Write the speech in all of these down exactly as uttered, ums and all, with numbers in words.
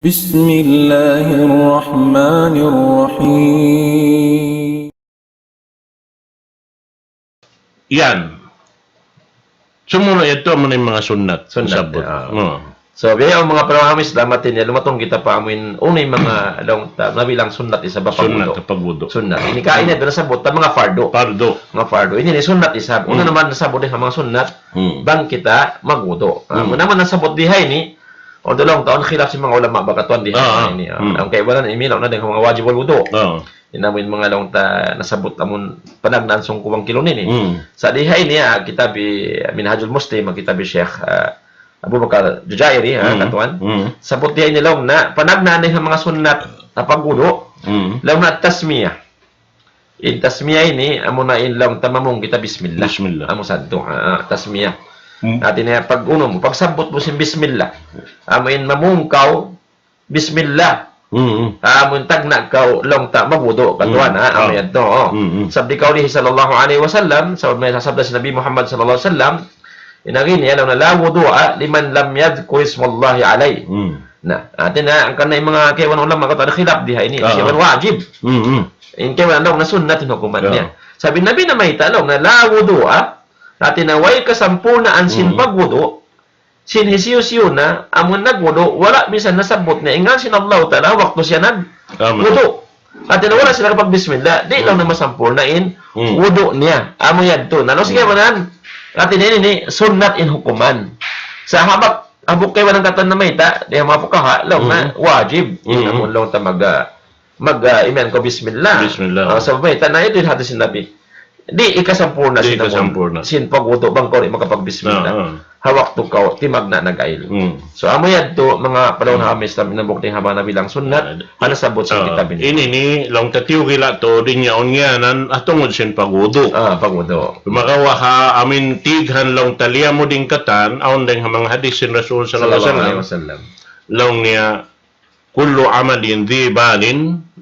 بسم الله الرحمن الرحيم. Yan. Sumunu' yadtu amu na in manga sunnat. Sunnat, sabut. Ah. Oo. So, biya' yan manga palangga' Islam, hati niya, lumatung kita pa amuin, unu in manga laung ta, nabilang sunnat isab ha pagwudu'. Sunnat ha pagwudu'. Sunnat. Ini kaina yadtu nasabut ta manga fardu. Fardu. Manga fardu. Ini in sunnat isab. Unu naman nasabut in manga sunnat, bang kita magwudu'. Ah, amu naman nasabut di ha ini, awn laung ta, awn khilaf sin manga ulama, bakas tuwan di ha ini. Ah, ah. Awn kaibanan, ini laung na dayn ha manga wajibul wudu'. Ah. Ini amu in manga laung ta nasabut amun panagnaan sungkuwang kilun ini. Sa' di ha ini, ah, kitab Minhajul Muslim, kitab Sheikh, ah, Abu Bakar Jujairi, ah, katuan. Sabut di ha ini laung na panagnaan dayn ha manga sunnat ha pagwudu'. Laung na tasmiyah. In tasmiyah ini, amu na in laung ta mamung kita bismillah. Bismillah. Amu sadtu, ah, tasmiyah. Hati niya pag-unu mu, pagsabbut mu sin bismillah. Amu in mamung kaw, bismillah. Amu in tagna' kaw laung ta magwudu', katuan, ha, amu yadtu, oh. Sabab di kawlihi sallallahu alayhi wasallam, sabab may sabda sin Nabi Muhammad sallallahu alayhi wasallam, in agi niya, laung na, لا وضوء لمن لم يذكر اسم الله عليه. Na, hati niya, hangkan in manga kaibanan ulama, katu' ada khilaf di ha ini, siya man wajib. In kaibanan laung na sunnat in hukuman niya. Sabab in Nabi namayta' laung na, لا وضوء, hati niya way kasampurnaan sin pagwudu', sin hisiyu-siyu na, amun nagwudu', wala' misan nasabbut niya in ngan sin Allah Ta'ala waktu siya nagwudu'. Hati niya wala' siya nakapagbismillah, di' laung na masampurna' in wudu' niya. Amu yadtu. Na, laung sin kaibanan, hati niya ini sunnat in hukuman. Sa' ha hambuuk kaibanan katan namayta', di' ha manga fuqaha, laung na wajib. In amun laung ta mag-, ah, mag-, ah, imiyan kaw bismillah. Bismillah. Ah, sabab mayta', na yadtu in hadith sin Nabi. Di' ikasampurna' sin amun, sin pagwudu' bang kaw di' makapagbismillah. Ha waktu kaw timagna' nag-ayil. So, amu yadtu, manga palangga' Islam, in hambuuk dayn ha manga nabilang sunnat, ha nasabbut sin kitab ini. Ini ini, laung ta tiyukila tu, di' niya awn ngiyanan, ha tungud sin pagwudu'. Ah, pagwudu'. Makawa ha amin tighan laung ta liyamud in katan, awn dayn ha manga hadith sin Rasul sallallahu alayhi wasallam. Laung niya, كل عمل ذي بال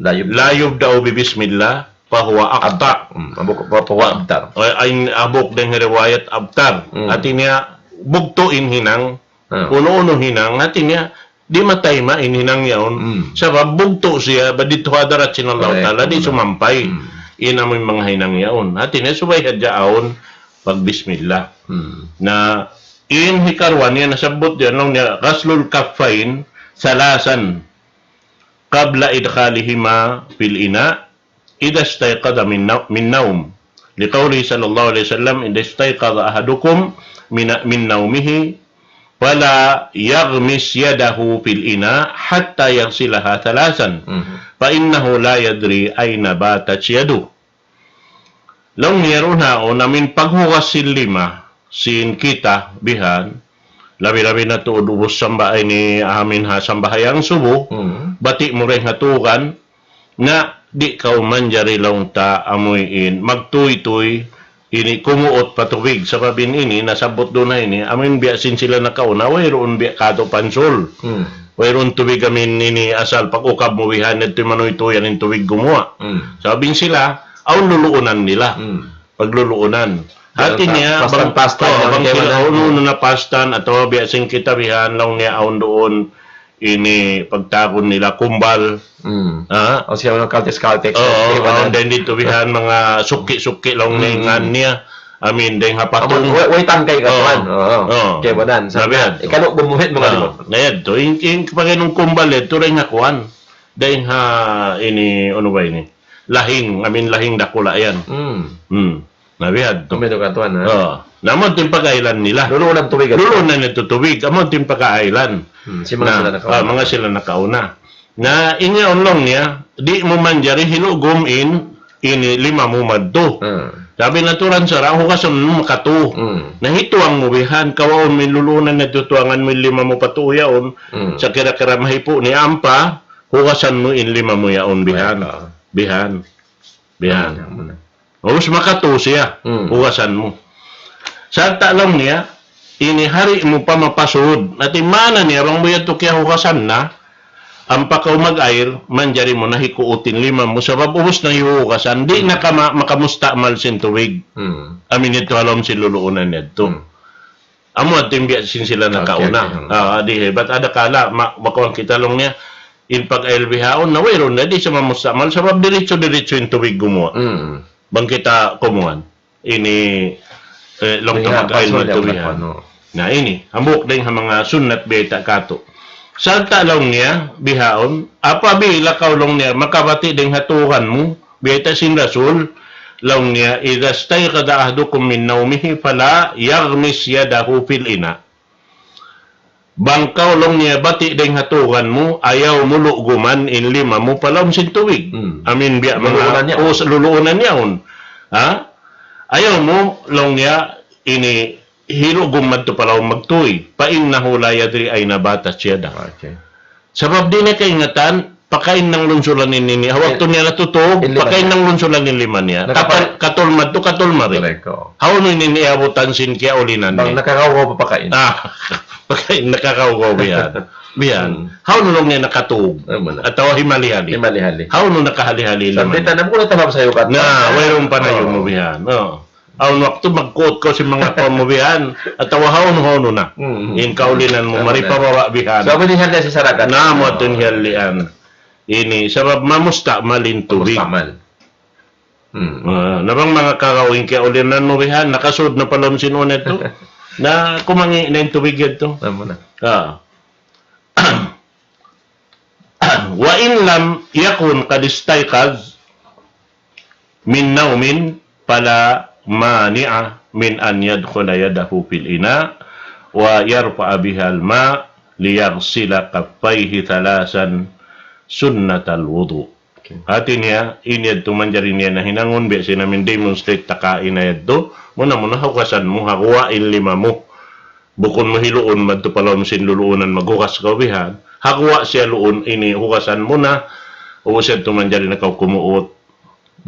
لا يبدأ ببسم الله فهو أقطع. Hambuuk, فهو أبتر. Ay, ay, hambuuk dayn ha riwayat abtar. Hati niya, bugtu' in hinang, unu-unu hinang, hati niya, di' matayma' in hinang yaun. Sabab bugtu' siya, bang didtu ha hadarat sin Allah Ta'ala, di' sumampay. In amu in manga hinang yaun. Hati niya, subay hadja awn pagbismillah. Na, in hikaruwa niya nasabbut diyan laung niya, غسل الكفين ثلاثا قبل إدخالهما في الإناء إذا استيقظ من نو-، من النوم، لقوله صلى الله عليه وسلم: إذا استيقظ أحدكم من، من نومه فلا يغمس يده في الإناء حتى يغسلها ثلاثا، فإنه لا يدري أين باتت يده. Laung niya duun ha yaun amin paghugas sin lima, sin kita bihan, labi-labi na tuud ubus samba ini amin ha sambahayang subu, bati' mu dayn ha tugan, na di' kaw manjari laung ta amuin magtuytuy, ini kumuut pa tubig, sabab in ini nasabbut duun ha ini, amin biya' sin sila nakauna, wayruun biya' katu' pansul. Wayruun tubig amin ini asal pag-ukab mu bihan, yadtu manuytuy in tubig gumuwa'. Sabab in sila, awn luluunan nila. Pagluluunan. Hati niya, bang, pastan, oh, bang sila, unu-unu na pastan, atawa biya' sin kita bihan, laung niya awn duun, ini pagtawagun nila kumbal. Ha? O siya, mga Caltex, Caltex. Oo, awn dayn didtu bihan, mga suki-suki laung niya in ngan niya. Amin, dayn ha patung. Way, way tangkay katuan. Oo. Kaya ba dan? Sabi na, ikaw, bumuhit mga limot. Na yadtu, in, in, pag inung kumbal yadtu, dayn ha kuan. Dayn ha ini, unu ba ini? Lahing, amin lahing dakula' yan. Hmm. Na bihadtu. Amin, katuan, ha? Oo. Na amu in pagkailan nila. Luluunan tubig, ha? Luluunan nila tubig. Amu in pagkailan. Hmm, sin manga sila nakauna. Ah, manga sila nakauna. Na in yaun laung niya, di' mu manjari hilugum in, ini lima mu madtu. Hmm. Sabab in aturan sara', hugasan mu makatu. Hmm. Na hituang mu bihan, kawaun mu in luluunan na tutuangan mu in lima mu pa tuu yaun. Hmm. Sa' kira-kira mahipu' niya ampa, hugasan mu in lima mu yaun bihan. Bihan. Bihan. Ubus makatu siya, hugasan mu. Sarta' laung niya, ini hari mu pa mapasud. Hati maana niya, bang mu yadtu kiyahugasan na, ampa kaw mag-ayil, manjari mu na hikuutin lima mu, sabab ubus na hiyugasan, di' na ka ma-, makamustamal sin tubig. Hmm. Amin yadtu ha lawm sin luluunan yadtu. Hmm. Amu adtu in biya' sin sila nakauna. Okay, okay. Hmm. Ah, di, bat adakala, ma-, makuan kita laung niya, in pag-ayil bihaun, na wayruun na, di' sa mamustamal, sabab diritsu-diritsu in tubig gumuwa'. Hmm. Bang kita kumuan. Ini, eh, laung ta mag-ayil madtu bihan. Na ini, hambuuk dayn ha manga sunnat biyayta' katu'. Sarta' laung niya, bihaun, apabila kaw laung niya, makabati' dayn ha Tuhan mu, biyayta' sin Rasul, laung niya, إذا استيقظ أحدكم من نومه فلا يغمس يده في الإناء. Bang kaw laung niya bati' dayn ha Tuhan mu, ayaw mu luguman in lima mu pa lawm sin tubig. Hmm. Amin biya' manga luluunan niya. Us-, luluunan niya un. Ha? Ayaw mu laung niya ini hilugum madtu pa lawm magtuy. فإنه لا يدري أين باتت يده. Okay. Sabab di' niya kaingatan, pakain nang lunsulan ini niya. Ha waktu niya natutug, pakain nang lunsulan in lima niya. Katul, katul madtu, katul mari. Correct, oo. Hawnu ini niya abutan sin kiyaulinan niya. Bang nakakawgaw pa pakain. Ah, pakain nakakawgaw bihan. Bihan. Hmm. Hawnu laung niya nakatug. Atawa himali-hali. Himali-hali. Hawnu nakahali-hali lima niya. Sampai tanam ko na tanam sa'yo ka. Na, wayruun pa na yun mu bihan. Oo. Awn waktu magkuot kaw sin manga kaw mu bihan, atawa hawnu-hawnu na. Mm, mm. In kaulinan mu, mari pababa' bihan. So, amu in hiyalian sin sarakat. Na, amu adtu in hiyalian. Ini, sabab mamustamal in tubig. Mamustamal. Mm. Ah, na bang manga kagaw in kiyaulinan mu bihan, nakasud na pa lawm sin unu yadtu. Na kumangi' na in tubig yadtu. Amu na. Ah. وإن لم يكن قد استيقظ من نوم فلا مانع من أن يدخل يده في الإناء ويرفع بها الماء ليغسل كفيه ثلاثا سنة الوضوء. Okay. Hati niya, in yadtu manjari niya na hinangun, biya' sin amin demonstrate ta kaina yadtu. Muna-muna hugasan mu, ha guwa' in lima mu. Bukun mu hiluun madtu pa lawm sin luluunan maghugas kaw bihan. Ha guwa' siya luun ini hugasan mu na. Ubus yadtu manjari na kaw kumuut.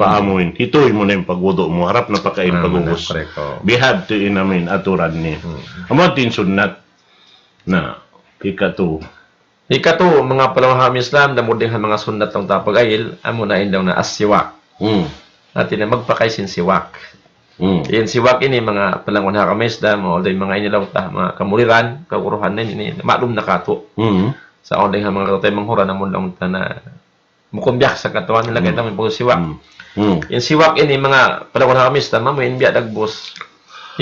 Pa amuin. Hituy mu na in pagwudu' mu. Harap na pakain paghugas. Correct, oo. Bihadtu in amin aturan niya. Hmm. Amu adtu in sunnat. Na, hikatu. Hikatu, manga palangga' ha Islam, damikkiyan ha manga sunnat laung ta pag-ayil, amu na in laung ta as-siwak. Hmm. Hati niya magpakay sin siwak. Hmm. In siwak ini manga palangga' ha Islam, although manga ini laung ta, manga kamuliran, kaguruhan ini, ini, maklum na katu'. Hmm. Sa' although ha manga katu' manghuran, amu laung ta na, bukun biya' sa katuan, lagi Hmm. ta magpagsiwak. Hmm. Hmm. In siwak ini manga palangga' ha Islam, amu in biya' dagbus.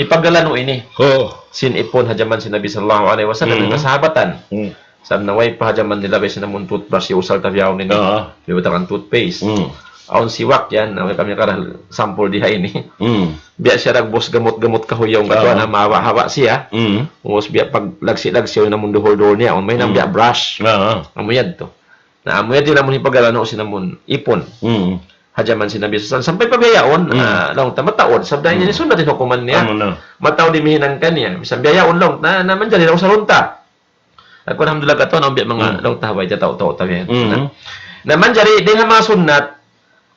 Hipaglalanu ini. Oh. Sin ipun ha jaman sin Nabi sallallahu alayhi wasallam, Hmm. kasahabatan. Hmm. Sa' na way pa ha jaman nila, biya' sin amun toothbrush, iyusal ta bihaun ini. Ah. Biya' batakan toothpaste. Hmm. Awn siwak yan, na way kami karal sample di ha ini. Hmm. Biya' siya dagbus gamut-gamut kahuy yaun katuan, Ah. na mahaba'-haba' siya. Hmm. Ubus biya' paglaksi-laksi yaun amun duhul-duhul niya, awn mahinang Hmm. biya' brush. Ah. Amu yadtu. Na amu yadtu in amun hipaglalanu sin amun ipun. Hmm. Ha jaman sin Nabi sallallahu alayhi wasallam. Sampay pa bihaun, Hmm. ah, laung ta mataud. Sabab ini Hmm. sunnat in hukuman niya. Amu na. Mataud in hinang kaniya. Misan bihaun laung ta, na manjari na usalun ta. Aku alhamdulillah katuan, awn biya' manga Hmm. laung ta ha bay, tau-tau ta yan. Hmm. Na, na manjari, dayn ha manga sunnat,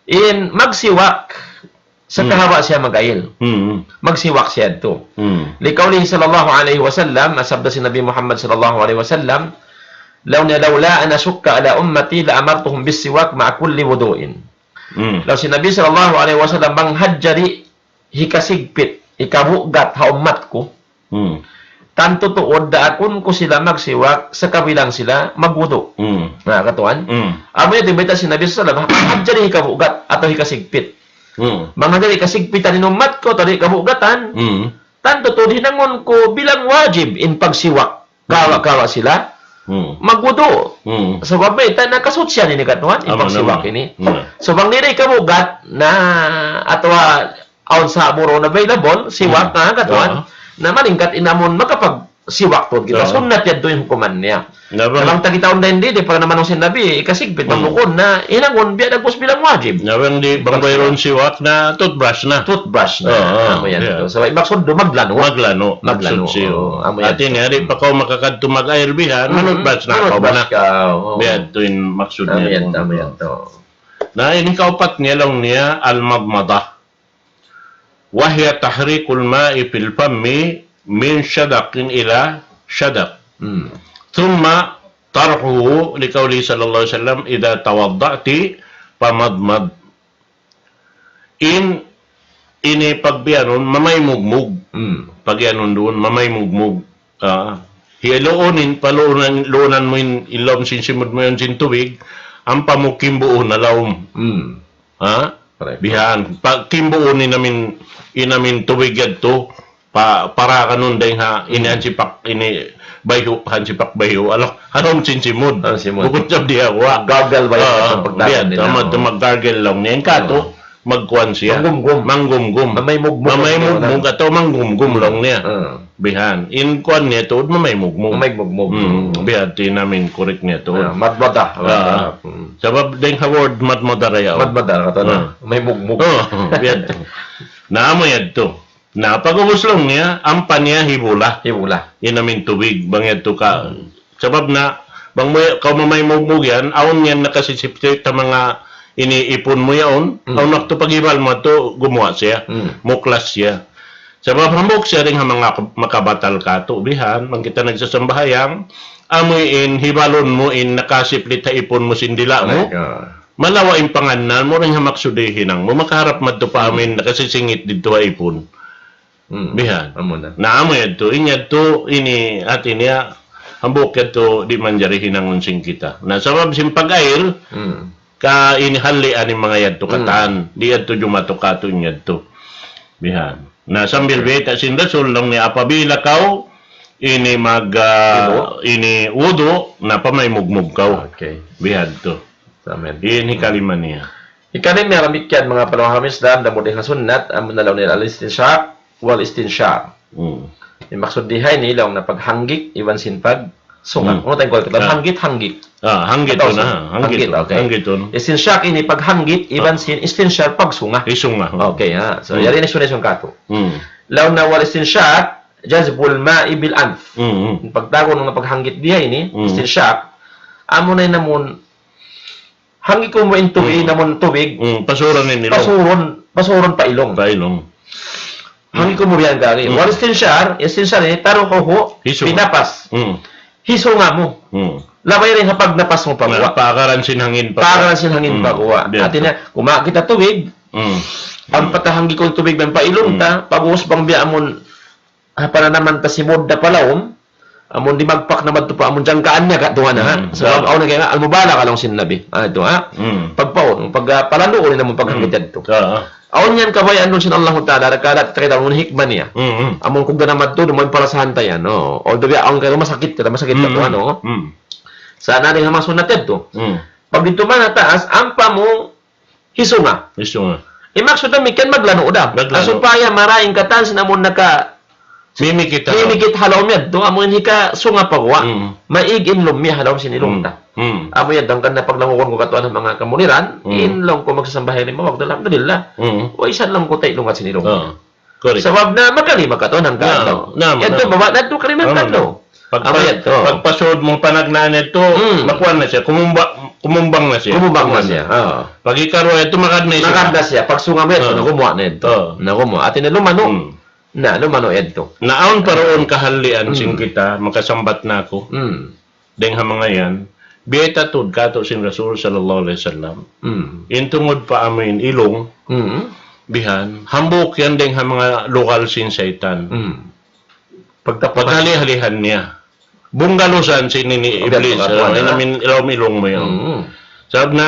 in magsiwak, sa Hmm. kahaba' siya mag-ayil. Hmm. Magsiwak siya yadtu. Hmm. لقوله صلى الله عليه وسلم, sabda sin Nabi Muhammad sallallahu alayhi wasallam, laung niya, لولا أن أشق على أمتي لأمرتهم بالسواك مع كل وضوء. Hmm. Laung sin Nabi sallallahu alayhi wasallam, bang hadja di' hikasigpit, hikabugat ha ummat ku. Hmm. Tantu tuud daakun ku sila magsiwak sakabilang sila magwudu'. Hmm. Na, katuan? Hmm. Amu yadtu in bayta' sin Nabi sallallahu alayhi wasallam, bang hadja di' hikabugat atawa hikasigpit. Hmm. Bang hadja di' kasigpitan in ummat ku, atawa di' kabugatan. Hmm. Tantu tuud hinangun ku bilang wajib in pagsiwak. Kawa-kawa sila Hmm. magwudu'. Hmm. Sabab mayta', nakasuchi yan ini katuan, in Amu na, pagsiwak amu na. ini. Hmm. So, bang di' na hikabugat na, atawa awn sabab unu na available, siwak Hmm. na katuan, Ah. na malingkat in amun makapagsiwak tuud kita. Ah. Sunnat yadtu in hukuman niya. Na bang Bang ta kitaun dayn di, di' pa naman sin Nabi, hikasigpit, Hmm. bang bukun na, hinangun, biya' dagbus bilang wajib. Na bang di', bang Pagsiwak. wayruun siwak na toothbrush na. Toothbrush na. Oo, Amu yan yeah. to. So, in maksud duun, maglanu'. Maglanu'. Maglanu'. Maksudsi, Oo, oo. amu yan Hati to. niya, di' pa kaw makakadtu mag-ayil bihan, Hmm. manutbrush na Manutbrush kaw na. ka, oo. Biya' yadtu in maksud Amu niya yan, kung amu yan to. Na ini kaupat niya laung niya, al-madmadah. وهي تحريك الماء في الفم من شدق إلى شدق. Hmm. ثم طرحه لقوله صلى الله عليه وسلم: إذا توضأت فمضمض. In Ini pagbiyanun, mamaymugmug. Hmm. Pagyanun duun, mamaymugmug. Ah. Hiyaluunin, paluunan, luunan mu in, in lawm sin simud mu yan sin tubig, ampa mu kimbuun na lawm. Hmm. Ha? Correct. Bihan. Pa, kimbuun in amin, in amin tubig yadtu, pa, para kanun dayng ha, ini Hmm. hansipak, ini bayhu, hansipak bayhu. Alam, alam sin simud. Alam simud. Bukun sab diya, wa. Gargle ba yan? Ah, pagdagan bihan, nila. Tama, Oh. tama, gargle laung niya. In katu, Oh. magkuan siya. Manggumgum. Manggumgum. Mamaymugmug. Mamaymugmug atawa manggumgum laung niya. Ah. Bihan. In kuan niya tuud mamaymugmug. Mamaymugmug. Hmm. Hmm. Bihan, ti namin correct niya tuud. Ah, madmada. Ah. Hmm. Sabab dayng ha word madmada ra yaun. Madmada ra katu na. Ah. Mamaymugmug. Oh, bihan tu. Na amu yadtu. Na pag'ubus laung niya, ampa niya hibula. Hibula. In amin tubig, bang yadtu ka. Hmm. Sabab na, bang mu, kaw mamaymugmug yan, awn yan nakasisipsip ha manga ini ipun mu yaun, Hmm. awn waktu paghibal mu yadtu, gumuwa' siya, Hmm. muklas siya. Sabab hambuuk siya dayng ha manga makabatal katu' bihan, bang kita nagsasambahayang, amu in hibalun mu in nakasiplit ha ipun mu sin dila' mu. Correct, ah. Malawa' in pangannal mu, dayng ha maksud hinang mu, makaharap madtu pa Hmm. amin nakasisingit didtu ha ipun. Hmm. Bihan. Amu na. Na amu yadtu, in yadtu, ini, hati niya, hambuuk yadtu, di' manjari hinangun sin kita. Na sabab sin pag-air, Hmm. ka ini hallian in manga yadtu Hmm. katan, di' yadtu jumatu katu' in yadtu. Bihan. Na sambil Okay. biyayta' sin Rasul, laung niya apabila kaw, ini mag, ah, Wudu. ini wudu, na pamaymugmug kaw. Okay. Bihan tu. Amen. In hikalima niya. Hikalima niya damikkiyan manga palangga' ha Islam, damikkiyan ha sunnat, amu na laung niya al-istinshaq wal istinshar. Hmm. In maksud di ha ini laung na paghanggit iban sin pagsunga. Hmm. Unu tayng kuwan? Ah. Hanggit, hanggit. Ah, hanggit Atawa tu na, sun-, hanggit hanggit, tu. Okay. Hanggit tu. Istinshaq ini paghanggit iban Ah. sin istinshar pagsunga. Isunga, hmm. Okay, ha. So, Hmm. yari ini sunay sun katu'. Hmm. Laung na wal istinshaq, jazbul ma'i bil anf. Hmm, hmm. Pagtawagun na paghanggit di ha ini, Hmm. istinshaq, amu na in amun hanggikun mu in tubig, Mm. in amun tubig. Mm, pasurun in ilung. Pasurun, pasurun pa ilung. Pa ilung. Hanggikun mu biya' yan kari. Mm. Wal istinshar, istinshar ini taruhuhu, Hisunga. Pinapas. Mm. Hisunga mu. Mm. Labay dayn ha pagnapas mu pa guwa'. Na, paagaran sin hangin pa guwa'. Paagaran sin hangin pa guwa'. Mm. Biya' yan. Hati niya, kumawa' kita tubig, Mm. ampa ta hanggikun tubig dayn pa ilung ta, Mm. pag'ubus bang biya' amun ha pananaman ta simud da pa lawm, amun dimagpak na madtu pa amun jangkaan niya, katu' na, ha? Hmm. So, awn na kaya nga, al-mubalagha laung sin Nabi. Ah, yadtu, ha? Hmm. Pagpaun, pag, ah, palanduun in amun paghanggit Hmm. yadtu. Ah, ah. Awn yan kabayaan duun sin Allahu Ta'ala, rakala' ta kita amun hikmah niya. Hmm, hmm. Amun kugdan na madtu, dumayn para sa hantay, ano? Although, awn kaya masakit, masakit Hmm, katu', hmm. ano? Hmm. Sa' na di' ha manga sunnat yadtu. Hmm. Pag didtu man ha taas, ampa mu hisunga. Hisunga. In maksud damikkiyan maglanu' da. Maglanu'. Ah, supaya marayaw in katan sin amun naka-, mimikit ha lawm. Mimikit ha lawm yadtu, amu in hikasunga pa guwa'. Mm. Maig in lummi' ha lawm sin ilung ta. Mm. Mm. Amu yadtu, hangkan na paglangugun ku katuan ha manga kamuliran, Mm. in laung ku magsasambahayang lima waktu, alhamdulillah. Mm. Way isab laung ku ta' ilungat sin ilung. Oo. Correct. Sabab na makalima katuan hangkan. Naam, naam, naam. Yadtu, baba' na yadtu kalima katuan. Pag, amu pag, yadtu. Pagpasud mu panagnaan yadtu, Hmm. makuan na siya, kumumba-, kumumbang na siya. Kumumbang na siya, oo. Pag ikaruwa yadtu, makad na siya. Makad na siya. Pagsunga mu yadtu, Oo. nagumuwa' na yadtu. Oo. Nagumuwa'. Hati niya lumanu'. Hmm. Na, lumanu' yadtu. Na awn pa duun kahalian sin Hmm. kita, makasambat na aku. Hmm. Dayng ha manga yan, biyayta' tuud katu' sin Rasul sallallahu alayhi wasallam. Hmm. In tungud pa amu in ilung, Hmm. bihan, hambuuk yan dayng ha manga lugal sin saytan. Hmm. Pagtapukan. Paghali-halihan niya. Bunggalusan sin ini Iblis, ah, in amin lawm ilung mu yan. Mm. Sabab na,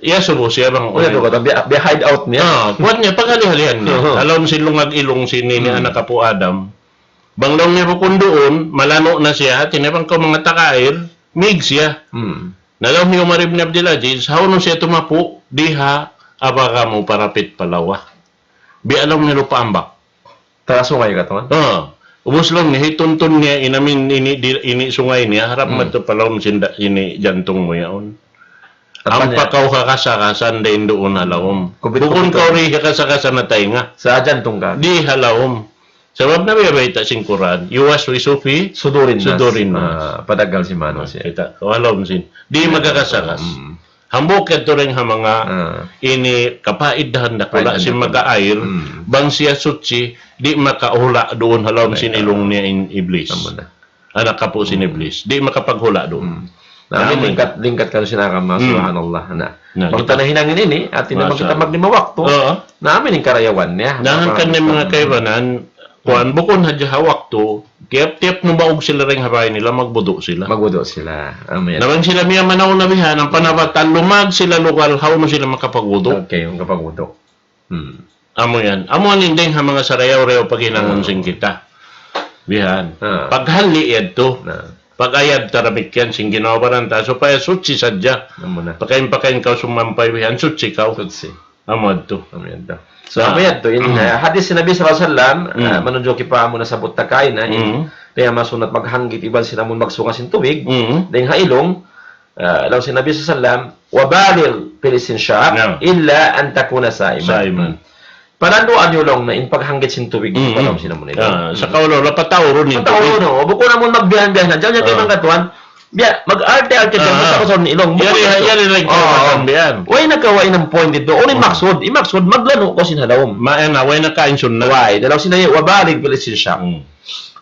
iyasubu siya bang, oh, yadtu katu', biya', biya' hideout niya. Ah, kuwan niya, paghali-halihan niya. Uh-huh. Ha lawm sin lungag ilung sin ini Mm. anak apu' Adam. Bang laung niya bukun duun, malanu' na siya, hati niya bang kaw manga taga air, mig siya. Mm. Na laung hi Umar ibn Abdul Aziz, hawnu siya tumapu', di ha, abaga mu parapit pa lawa. Biya' laung niya lupa' ambak. Taga sungay katuan? Oo. Ubus laung niya, hituntun niya, in amin, ini, di, ini sungay niya, harap Hmm. madtu pa lawm sin da, ini jantung mu yaun. Ampa kaw kakasa-kasa dayn duun ha lawm. Kubit-kubit. Bukun kaw di kakasa-kasa na taynga. Sa jantung ka? Di ha lawm. Sabab na biya' bayta' sin Qur'an, يوسوس في صدور الناس. صدور الناس. Ah, padaggal sin manusiya'. Ah, kita', ha lawm sin. Di magkakasa-kasa. Hmm. Hambuuk yadtu dayn ha manga Ah. ini kapaidahan dakula' sin mag-air, Hmm. bang siya suchi, di' makahula' duun ha lawm sin ilung niya in Iblis. Amu na. Anak apu' sin Hmm. Iblis. Di' makapaghula' duun. Hmm. Na, amin lingkat, lingkat kaniyu sin agama, subhanallah. Na, bang ta nahinang ini, hati na kita maglima waktu. Na, amin in karayawan niya. Na, hangkan in manga kaibanan, kuwan, bukun hadja ha waktu, tiyap-tiyap numaug sila dayn ha bāy nila, magwudu' sila. Magwudu' sila. Amin. Na bang sila miyamanaw na bihan, ampa na batal lumag sila lugal, hawnu sila makapagwudu'. Okay, makapagwudu'. Hmm. Amu yan. Amu yan in dayn ha manga sarayaw-rayaw paghinangun sin kita. Bihan. Paghalli' yadtu. Pag-ayad ta damikkiyan sin ginhawa-baran ta, supaya suchi sadja. Amu na. Pakain-pakain kaw sumampay bihan, suchi kaw. Suchi. Amu yadtu. Amu yadtu. So, amu yadtu. In, ah, hadith sin Nabi sallallahu alayhi wasallam, ah, manunjuki pa amu nasabbut ta kaina, in, kaya masunat maghanggit iban sin amun magsunga sin tubig, dayn ha ilung, ah, laung sin Nabi sallallahu alayhi wasallam, وبالغ في الاستنشاق إلا أن تكون صائما. Sa'iman. Palanduan niyu laung niya in paghanggit sin tubig pa lawm sin amun ilung. Ah, sa' kaw laung, pataurun in tubig. Pataurun, o, bukun amun magbihan-bihan na. Diyan niya kay manga katuan. Biya', mag-arte-arte biya', basta kaw sa ilung. Yari, yari, yari, biyan. Way na ka, way na point didtu. Unu in maksud? In maksud, maglanu' kaw sin ha lawm. Maana, way na kain sunnat. Way, laung sin Nabi, وبالغ في الاستنشاق. Hmm.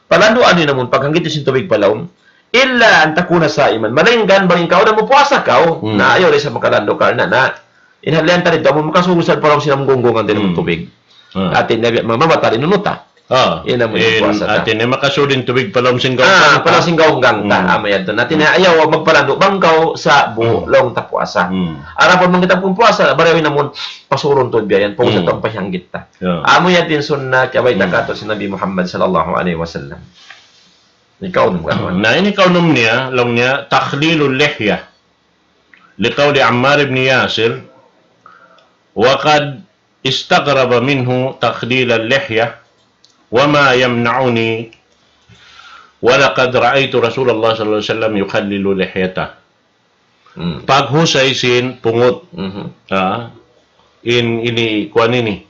Palanduan niyu in amun paghanggit sin tubig pa lawm. إلا أن تكون صائما. Malaingkan bang in kaw na mupuasa kaw. Hmm. Na ayaw da isab makalandu' karna' na. In halian ta didtu, amun makasud sa pa lawm sin amun gunggungan ta in amun tubig. Ah. Hati niya, ma-, mabatal in unu ta. Ah. In amun puasa ta. Hati niya, makasud in tubig pa lawm sin gawnggang ta. Ah, pa lawm sin gawnggang ta. Hmm. Amu yadtu. Hati niya, ayaw magpalandu' bang kaw sa bu-, laung ta puasa. Hmm. Adapun bang kita pun puasa, barayaw in amun pasurun tuud biya' yan, pag-usap ta, paghanggit ta. Amu yadtu in sunnat, kiyabay ta katu' sin Nabi Muhammad sallallahu alayhi wasallam. Ikaw, unu in kaunum? Na, in kaunum niya, laung niya, تخليل اللحية. لقول عمار بن ياسر: وقد استغرب منه تخليل اللحية وما يمنعني، ولقد رأيت رسول الله صلى الله عليه وسلم يخلل لحيته. Hmm. Paghusay sin pungut. Mhm. Ha? In, ini, kuwan ini.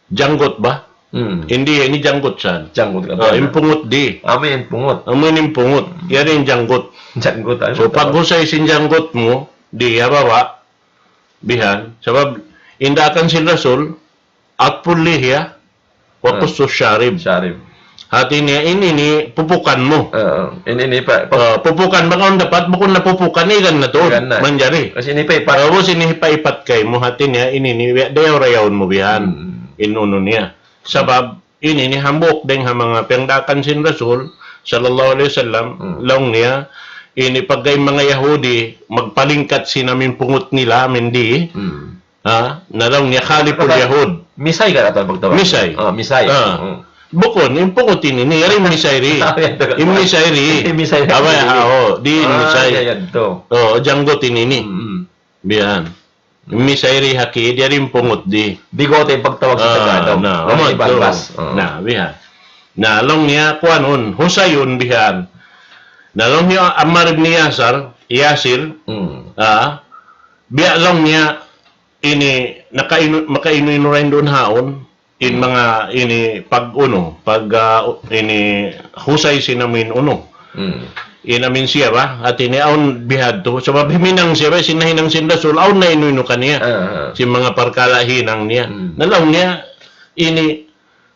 Janggut ba? Hmm. Hindi, ini janggut san. Janggut ka ba? Ah, in pungut di. Amu in pungut. Amu in pungut. Yari in janggut. Janggut, amu. So, paghusay sin janggut mu, di, ha baba', bihan. Sabab, in daakan sin Rasul, عطف اللحية وقص الشارب. Sharib. Hati niya, ini ni pupukan mu. Ah, ini ni pa, pa- Ah, pupukan, bang awn dapat, bukun na pupukan, igan na tuud. Igan na. Manjari. Kasi ini pa ipat. Tapos ini pa ipat kaymu, hati niya, ini ni, dayaw-dayawun mu bihan. Hmm. In unu niya. Sabab, ini ni hambuuk dayn ha manga piyagdaakan sin Rasul, sallallahu alayhi wasallam, laung niya, ini pagka in manga Yahudi, magpalingkat sin amu in pungut nila, amu in di, ha? Na laung niya, خالفوا اليهود. Misay ka na ito pagtawag? Misay. Ah, misay. Ah. Hmm. Bukun, in pungut ini, ini, yari misay di. Ah, yan, in misay di. In misay di. Abay, ah, oh, di in misay. Ah, yan, yan, to. Oh, janggut ini, ini. Hmm, hmm. Bihan. Misay di haki, di yari in pungut di. Bigote in pagtawag sa Tagalog. Na, amu yadtu. Balbas. Oo. Na, bihan. Na, laung niya, kuwanun, husayun, bihan. Na, laung niya, Ammar ibn Yasar, Yasir, ah, biya' laung niya, ini, nakainu-, makainu-inu ra in duun haun, in manga ini pag-unu, pag, ah, ini husay sin amu in unu. Hmm. In amu in siya ba? Hati niya awn bihadtu. Sabab himinang siya ba, sin nahinang sin Rasul, awn na inu-inu kaniya. Ah, ah. Sin manga parkala' hinang niya. Hmm. Na laung niya, ini,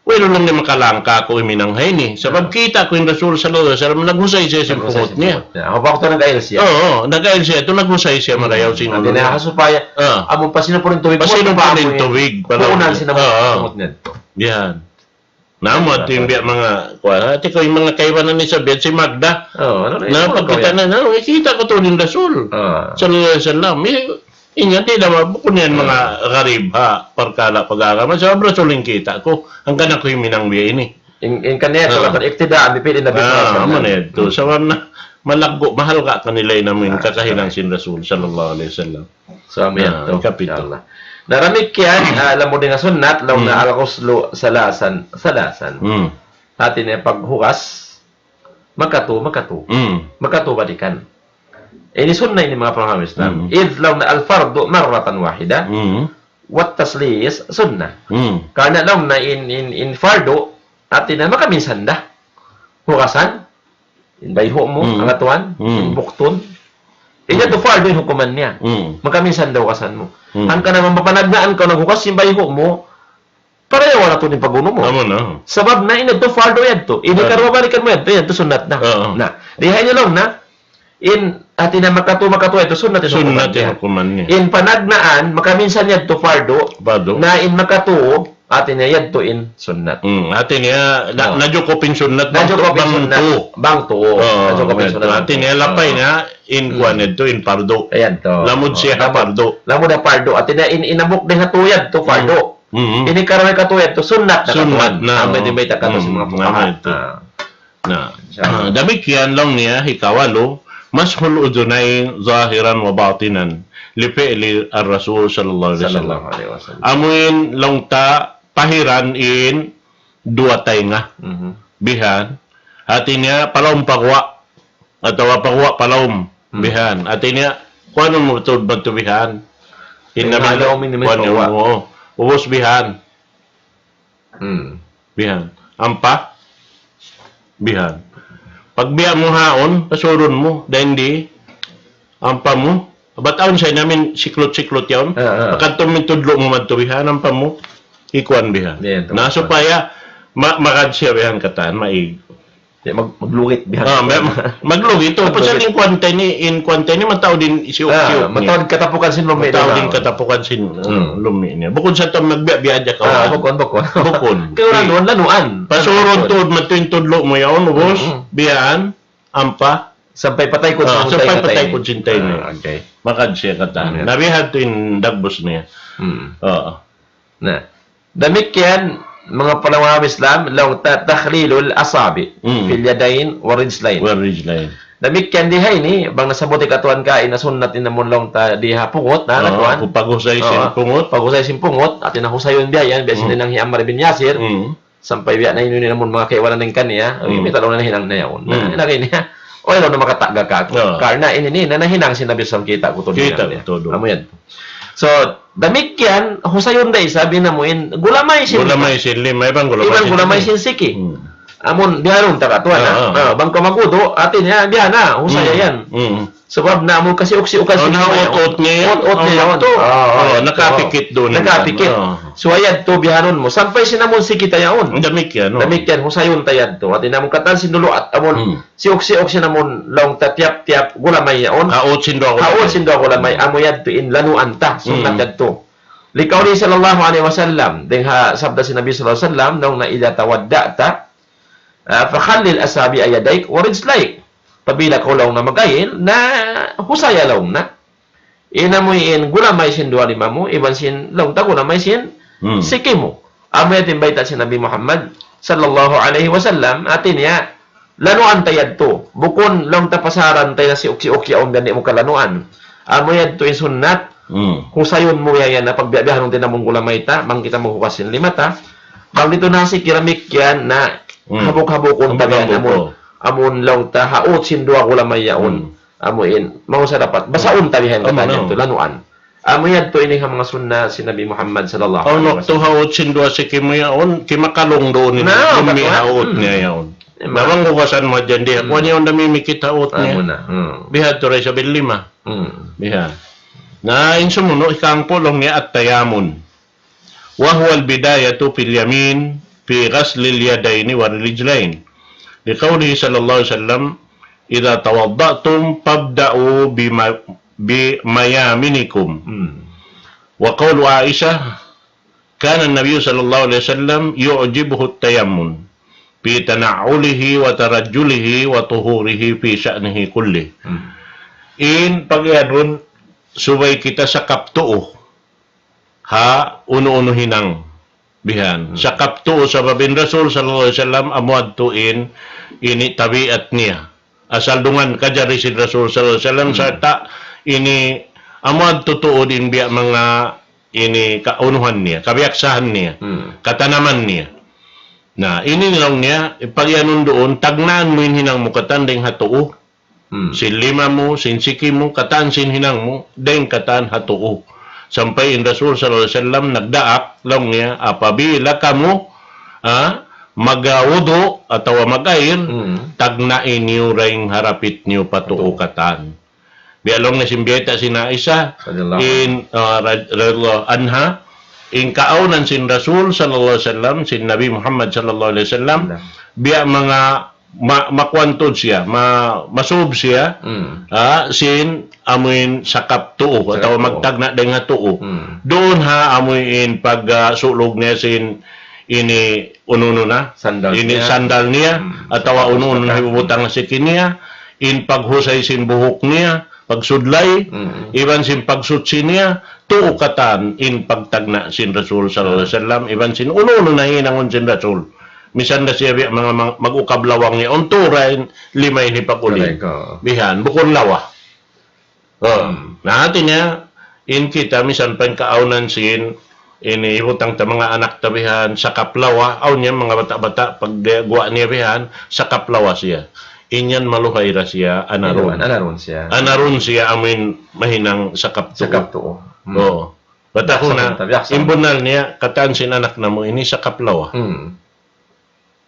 wayruun laung niya makalangka aku himinang ha ini. Sabab kita' ku in Rasul sallallahu alayhi wasallam, naghusay siya sin pungut niya. Naghusay sin pungut niya. Hawak tu nag-ayil siya. Oo, nag-ayil siya. Tu naghusay siya marayaw sin unu niya. Hati niya, ha supaya, ah, amun pasinun pa in tubig, pasinun pa in tubig, puunan sin amun pungut niya. Yan. Na, amu yadtu in biya' manga, kuwan, hati ku in manga kaibanan isab yan, si Magda. Oo, unu na, na, pagkita' niya, na, kita' ku tuud in Rasul. Ah. Sallallahu alayhi wasallam. Eh, in yan, di' naman, bukun yan manga gharib ha parkala' pag-agama. Sabab Rasul in kita' ku, hangkan aku himinang biya' ini. In, in kaniya, ah, iqtida' bi fi'lin Nabi sallallahu alayhi wasallam. Ah, amu na yadtu. Sabab na, malaggu', mahalga' kanila in amu in kakahinang sin Rasul, sallallahu alayhi wasallam. So, amu yadtu, ikapitu. Insha Allah. Na damikkiyan, ah, lamud dayn ha sunnat, laung niya الغسل ثلاثا ثلاثا. Hmm. Hati niya paghugas, makatu, makatu. Hmm. Makatu balikan. Ini sunnat ini manga pangagama Islam. Hmm. إذ laung niya الفرض مرة واحدة. Hmm. والتثليث سنة. Hmm. Karna' laung niya in, in, in fardu, hati niya makaminsan da. Hugasan, in bayhu' mu, hmm, angatuan, hmm, in buktun. Ini, hmm, tu fardu in hukuman niya. Hmm. Makaminsan da hugasan mu. Hmm. Hangkan na mapanagnaan kaw naghugas sin bayhu' mu, parayawan na tuud in pag-unu mu. Amu na. Sabab na ini tu fardu yadtu. Ini, ah, karuwa balikan mu yadtu, yadtu sunnat na. Oo. Na, di ha ini laung niya, in Hati niya makatu, makatu yadtu sunnat in hukuman niya. Sunnat in hukuman niya. In panagnaan, makaminsan yadtu fardu. Fardu. Na in makatu, hati niya yadtu in sunnat. Hmm, hati niya, na, najukup in sunnat bang tu-, najukup in sunnat bang tu. Oo, najukup in sunnat bang tu. Hati niya, lapay niya, in kuwan yadtu, in fardu. Ayan to. Lamud siya ha fardu. Lamud ha fardu. Hati niya, in, in hambuuk dayn ha tu yadtu, fardu. Hmm. Ini karuwa katu yadtu, sunnat na katu. Sunnat na, amu in bayta' katu sin manga fuqaha. Amu yadtu. Ah. Na, insya Allah. Damikkiyan laung niya hikawalu, مسح الأذنين ظاهرا وباطنا لفعل الرسول صلى الله عليه وسلم. Sallallahu alayhi wasallam. Amu in laung ta pahiran in duwa taynga. Mhm. Bihan. Hati niya, palaum paguwa'. Atawa paguwa' palaum. Hmm. Bihan. Hati niya, kuwanun mu tuud madtu bihan. In ha lawm ini kuwan, paguwa'. Oo. Ubus bihan. Hmm. Bihan. Ampa? Bihan. Pagbiya' mu haun, pasurun mu, dayn di, ampa mu, bat awn sa' in amin siklut-siklut yaun. Ah, ah. Pagkadtu mu in tudlu' mu madtu bihan, ampa mu, ikuwan bihan. Yan, na, supaya, ma-, magad siya bihan katan, maig. Ya, mag-, maglugit bihan. Ah, ma-, maglugit. Maglugit. Pasal in kuwan ta ini, in kuwan ta ini, mataud in siyuk-siyuk niya. Ah, mataud katapukan sin lumi'. Mataud in katapukan sin, hmm, lumi' niya. Bukun sa' ta magbiya'-biya' hadja kaw. Ah, bukun, bukun. Bukun. Kaya lanuan, lanuan. Pasurun tuud madtu in tudlu' mu yaun, ubus, bihan, ampa. Sampay patay ku, ah, sampay patay ku sin taynga. Ah, okay. Magad siya katan. Hmm. Na bihan tu in dagbus niya. Hmm. Oo. Na. Damikkiyan, manga panghu' Islam, laung ta تخليل الأصابع في اليدين والرجلين. والرجلين. Damikkiyan di ha ini, bang nasabbut hi katuan ka, in sunnat in amun laung ta di ha pungut, na, ah, katuan. Pag-usay sin pungut. Pag-usay sin pungut, hati niya husayun biya' yan, biya' sin hinang hi Ammar bin Yasir. Hmm. Sampay biya' na ini in amun manga kaibanan dayn kaniya, hmm, mita laung na hinang na yaun. Na, hmm, lagi niya. Oy, laung na makatagga ka aku. Ah. Karna' ini, ini, na nahinang sin Nabi sallallahu alayhi wasallam, kita' ku tuud. Kita' ku tuud. Amu yan. So, damikkiyan, husayun da isab in amu in gulamay sin lima. Gulamay sin lima, iban gulamay sin siki. Hmm. Amun bihaun ta katuan, ah, ah, bang kaw magwudu', hati niya, biya' na, husaya yan. Hmm. Sabab na amun kasiuk-siukan sin lima yan. Ut-ut niya yan. Ut-ut niya yan. Ut-ut. Ah, ah, nakapikit duun. Nakapikit. Ah. So, yadtu bihaun mu. Sampay sin amun siki ta yaun. Damikkiyan, oh. Damikkiyan, husayun ta yadtu. Hati niya amun katan sin dulu at amun, hmm, siyuk-siyuk sin amun laung ta tiyap-tiyap gulamay yaun. Ha ut sin duwa gulamay. Ha ut sin duwa gulamay. Amu yadtu in lanuan ta. Sunnat yadtu. لقوله صلى الله عليه وسلم. Dayn ha sabda sin Nabi sallallahu alayhi wasallam, laung niya إذا توضأت، ah, فخلل أصابع يديك ورجليك. Apabila kaw laung niya mag-ayil, na husaya laung niya in amu in gulamay sin duwa lima mu, iban sin laung ta gulamay sin, hmm, siki mu. Amu yadtu in bayta' sin Nabi Muhammad sallallahu alayhi wasallam, hati niya, lanuan ta yadtu. Bukun laung ta pasaran ta na siyuk-siyuk yaun biya' di' mu kalanuan. Amu yadtu in sunnat, hmm, husayun mu yan, yan, na pagbiya'-biyahanun ta in amun gulamay ta, bang kita maghugas sin lima ta. Bang didtu na siki damikkiyan na, hmm, habuk-habukun ta biya' amun, amun laung ta ha ut sin duwa gulamay yaun. Hmm. Amu in, mau sa dapat, basaun ta biya' yan katan yadtu, lanuan. Amu yadtu ini ha manga sunnat sin Nabi Muhammad sallallahu alayhi wasallam. Awn waktu ha ut sin duwa siki mu yaun, kimakalung duun in lumi' ha ut niya yaun. Na bang hugasan mu hadja di', kuwan yaun damimikit ha ut niya. Amu na, hmm. Biha' tu ra isab in lima. Hmm. Biha'. Na in sumunu' hikahangpu' laung niya التيامن. وهو البداية في اليمين في غسل اليدين والرجلين، لقوله صلى الله عليه وسلم: إذا توضأتم فابدأوا بم-، بميامنكم. Hmm. وقول عائشة: كان النبي صلى الله عليه وسلم يعجبه التيمن في تنعله وترجله وطهوره في شأنه كله. Hmm. In pagiyanun, subay kita sakap tuu ha unu-unu hinang. Bihan. Hmm. Sakap tuu sabab in Rasul sallallahu alayhi wasallam amu yadtu in ini tabiat niya. Asal dungan kajari sin Rasul sallallahu alayhi wasallam, hmm, sarta' ini amu yadtu tuud in biya' manga ini kaunuhan niya, kabiyaksahan niya, hmm, katanaman niya. Na, ini laung niya, pagiyanun duun, tagnaan mu in hinang mu katan dayn ha tuu. Hmm. Sin lima mu, sin siki mu, katan sin hinang mu, dayn katan ha tuu. Sampay in Rasul sallallahu alayhi wasallam nagdaak, laung niya, apabila kamu, ah, magawudu' atawa mag-ayil, hmm, tagnai niyu dayn ha dapit niyu pa tuu katan. Biya' laung niya sin biyayta' sin Aisha, radiyallahu anha, in, ah, rad-, radiyallahu anha, in kaawnan sin Rasul sallallahu alayhi wasallam, sin Nabi Muhammad sallallahu alayhi wasallam, biya' manga ma makuan tuud siya, ma masub siya, Mm. ah, sin amuin sakap tuu, Sakap atawa tuu. magtagna' dayn ha tuu. Mm. Duun ha amuin pag, ah, sulug niya sin ini unu-unu na, Sandal ini niya. sandal niya, Mm. atawa Sandal unu-unu na. hibubutang ha siki niya, in paghusay sin buhuk niya, pagsudlay, Mm. iban sin pagsuchi niya, tuu katan in pagtagna' sin Rasul sallallahu alayhi wasallam, iban sin unu-unu na hinangun sin Rasul. Misan da siya biya' manga, manga mag-ukab lawang niya, unturan lima ini pag-uli. Correct, oo. Bihan, bukun lawa. Oh. Hmm. Na hati niya, in kita misan pa in kaawnan sin, ini hibutang ta manga anak ta bihan, sakap lawa, awn niya manga bata'-bata', pag guwa' niya bihan, sakap lawa siya. In yan maluhay ra siya, anarun. Anarun siya. Anarun siya, amuin mahinang sakap tuu. Sakap tuu. Hmm. Oo. Bata' ku na, Biya' sa, biya' sa. in bunnal niya, katan sin anak namu' ini sakap lawa. Hmm.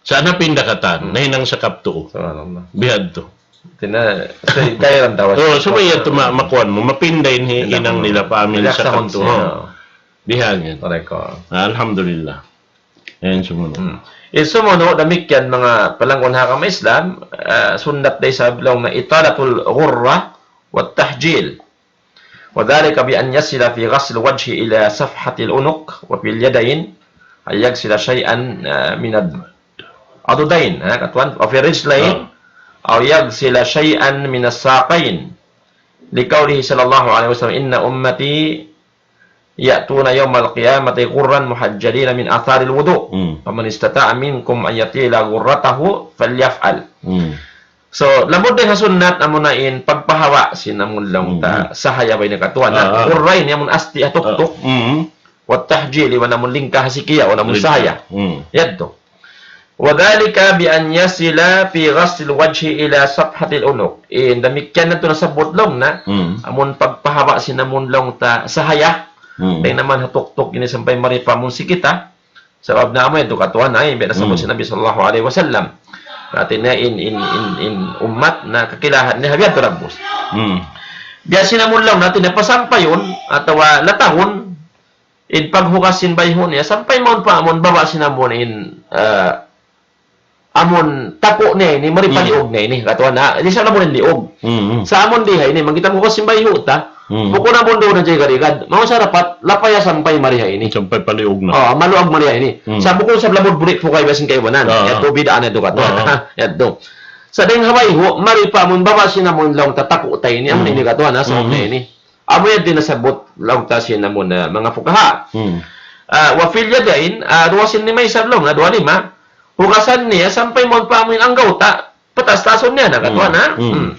Sa' napinda katan, Hmm. nahinang sakap tuu. Subhanallah. Bihadtu. Tina, sa-, kaya lang tawa Oo, siya. subay yadtu ma-, makuan mu, mapinda in hi-, Pinda hinang ko. nila pa amin Relax sakap ako tuu. siya. Oo. Bihan yan. Correct ko. Alhamdulillah. Yan, sumunu'. Hmm. In sumunu', damikkiyan manga palanggun ha agama Islam, ah, sunnat da isab laung na italatul ghurra wa tahjil. وذلك بأن يصل في غسل الوجه إلى صفحة العنق وفي اليدين أن يغسل شيئا، آه، من العضدين، ha, katuan, وفي الرجلين Ah. أو يغسل شيئا من الساقين، لقوله صلى الله عليه وسلم: إن أمتي يأتون يوم القيامة غرا محجلين من أثر الوضوء، Hmm. فمن استطاع منكم أن يطيل غرته فليفعل. Hmm. So, lamud dayn ha sunnat amuna in pagpahawa sin amun laung ta Mm. sahaya ba ini katuan, ha? Ah, ah. Ghurra ini amun asti ha tuktuk. Ah, mm. Wa tahjil, iban amun lingka ha siki, iban amun Lingka. sahaya. Mm. Yadtu. وذلك بأن يصل في غسل الوجه إلى صفحة العنق. In damikkiyan na tuud nasabbut laung na, Mm. amun pagpahawa sin amun laung ta sahaya. Mm. Dayn naman ha tuktuk ini sampay mari pa amun siki ta. Sabab na amu yadtu katuan ay, biya' na sabut Hmm. sin Nabi sallallahu alayhi wasallam. Hati niya in, in, in, in ummat na kakilahan niya ha bihadtu dagbus. Hmm. Biya' sin amun laung natu' na pasampayun, atawa latahun, in paghugas sin bayhu' niya, sampay mawn pa amun baba' sin amun in, ah, amun taku' niya ini, mari pa Hmm. liug niya ini, katuan na, di' sa amun in liug. Hmm, hmm. Sa' amun di ha ini, bang kita maghugas sin bayhu' ta, Hmm. bukun amun duun na jay garigad. Mawn sa dapat, lapaya sampay mari ha ini. Sampay pa liug na. Oh, maluag mari ha ini. Hmm. Sa' bukun sa' lamud bulik pukay basin kaibanan. Ah. Yadtu bid'ah na yadtu katuan. Ah. Yadtu. Sa' dayn ha bayhu', mari pa amun baba' sin amun laung ta taku' ta ini, amun Hmm. ini katuan, ha, sa' Hmm. ini. Amu yadtu in nasabbut laung ta sin amun, ah, manga fuqaha. Hmm. Ah, wa fil yadayn, ah, duwa sin lima isab laung, na duwa lima. Hugasan niya sampay mawn pa amun anggawta', pataas-taasun niya na katuan, Hmm. ha? Hmm. Hmm.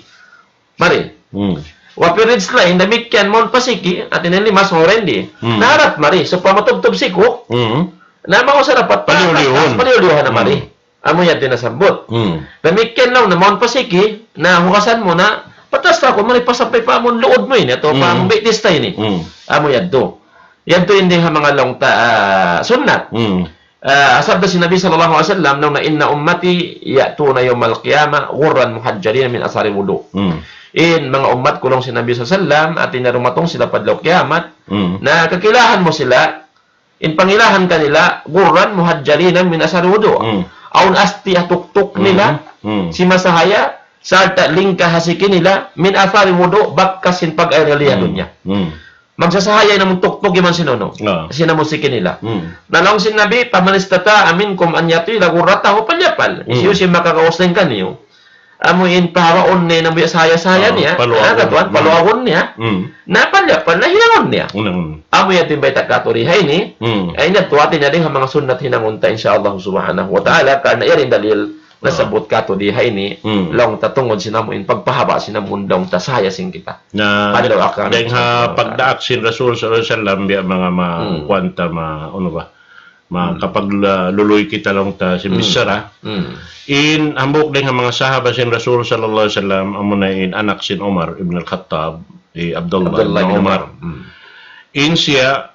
Mari. Hmm. Wa fil rijlayn, damikkiyan mawn pa siki, hati niya lima sore di. Hmm. Na harap mari, supaya matubtub siku. Hmm. Na mawn sa dapat pa, Paliyu-liyuhun. paliyu-liyuhan na mari. Hmm. Amu yadtu in nasabbut. Hmm. Damikkiyan laung na mawn pa siki, na hugasan mu na, pataas-taasun mari pa sampay pa amun luud mu ini, atawa pa Hmm. amun bitis ta ini. Hmm. Amu yadtu. Yadtu in dayn ha manga laung ta, ah, sunnat. Hmm. Ah, sabda sin Nabi sallallahu alayhi wasallam, laung niya, إن أمتي يأتون يوم القيامة غرا محجلين من أثر الوضوء. Hmm. In manga ummat ku laung sin Nabi sallallahu alayhi wasallam, hati niya dumatung sila pa adlaw kiyamat, Hmm. na kakilahan mu sila, in pangilahan kanila, غرا محجلين من أثر الوضوء. Hmm. Awn asti ha tuktuk Hmm. nila, Hmm. sin masahaya, sarta' lingka ha siki nila, من أثر الوضوء, bakas sin pag-air nila ha Hmm. dunya. Hmm. Magsasahaya in amun tuktuk iban sin unu. Ah. Sin amun siki nila. Hmm. Na laung sin Nabi, فمن استطاع منكم أن يطيل غرته فليفعل. Hmm. Hisiyu-siyu in makagaus dayn kaniyu. Amu in pahawaun niya in amu sahaya-sahaya Ah, niya. paluagun. Ah, katuan, Hmm. paluagun niya. Hmm. Na فليفعل, na hilangun niya. Hmm. Amu yadtu in bayta' katu' di ha ini. Hmm. Ay, na tuwati na di ha manga sunnat hinangun ta, insya Allah subhanahu wa ta'ala, karna' yari in dalil nasabbut katu' di ha ini, Hmm. laung ta tungud sin amu in pagpahaba' sin amun laung ta sahaya sin kita. Na, Pada waktu dayn ha pagdaak sin Rasul sallallahu alayhi wasallam, biya' manga ma-, Hmm. kuwan ta ma-, unu ba? Ma-, Hmm. kapag la-, luluy kita laung ta sin Hmm. bichara. Hmm. In hambuuk dayn ha manga sahaba sin Rasul sallallahu alayhi wasallam, amuna in anak sin Umar ibn al-Khattab, hi Abdullah Abdullah ibn ibn Umar. Umar. Hmm. In siya,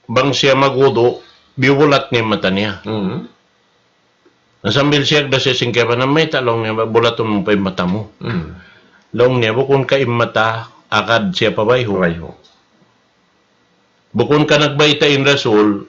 bang siya magwudu', biyubulat niya in mata niya. Hmm. Na sambil siyagda' siya sin kaibanan, "Mayta'," laung niya, "bulatun mu pa in mata mu?" Hmm. Laung niya, "Bukun ka in mata, agad siya pa bayhu'. Pa bayhu'. Bukun ka nagbayta' in Rasul,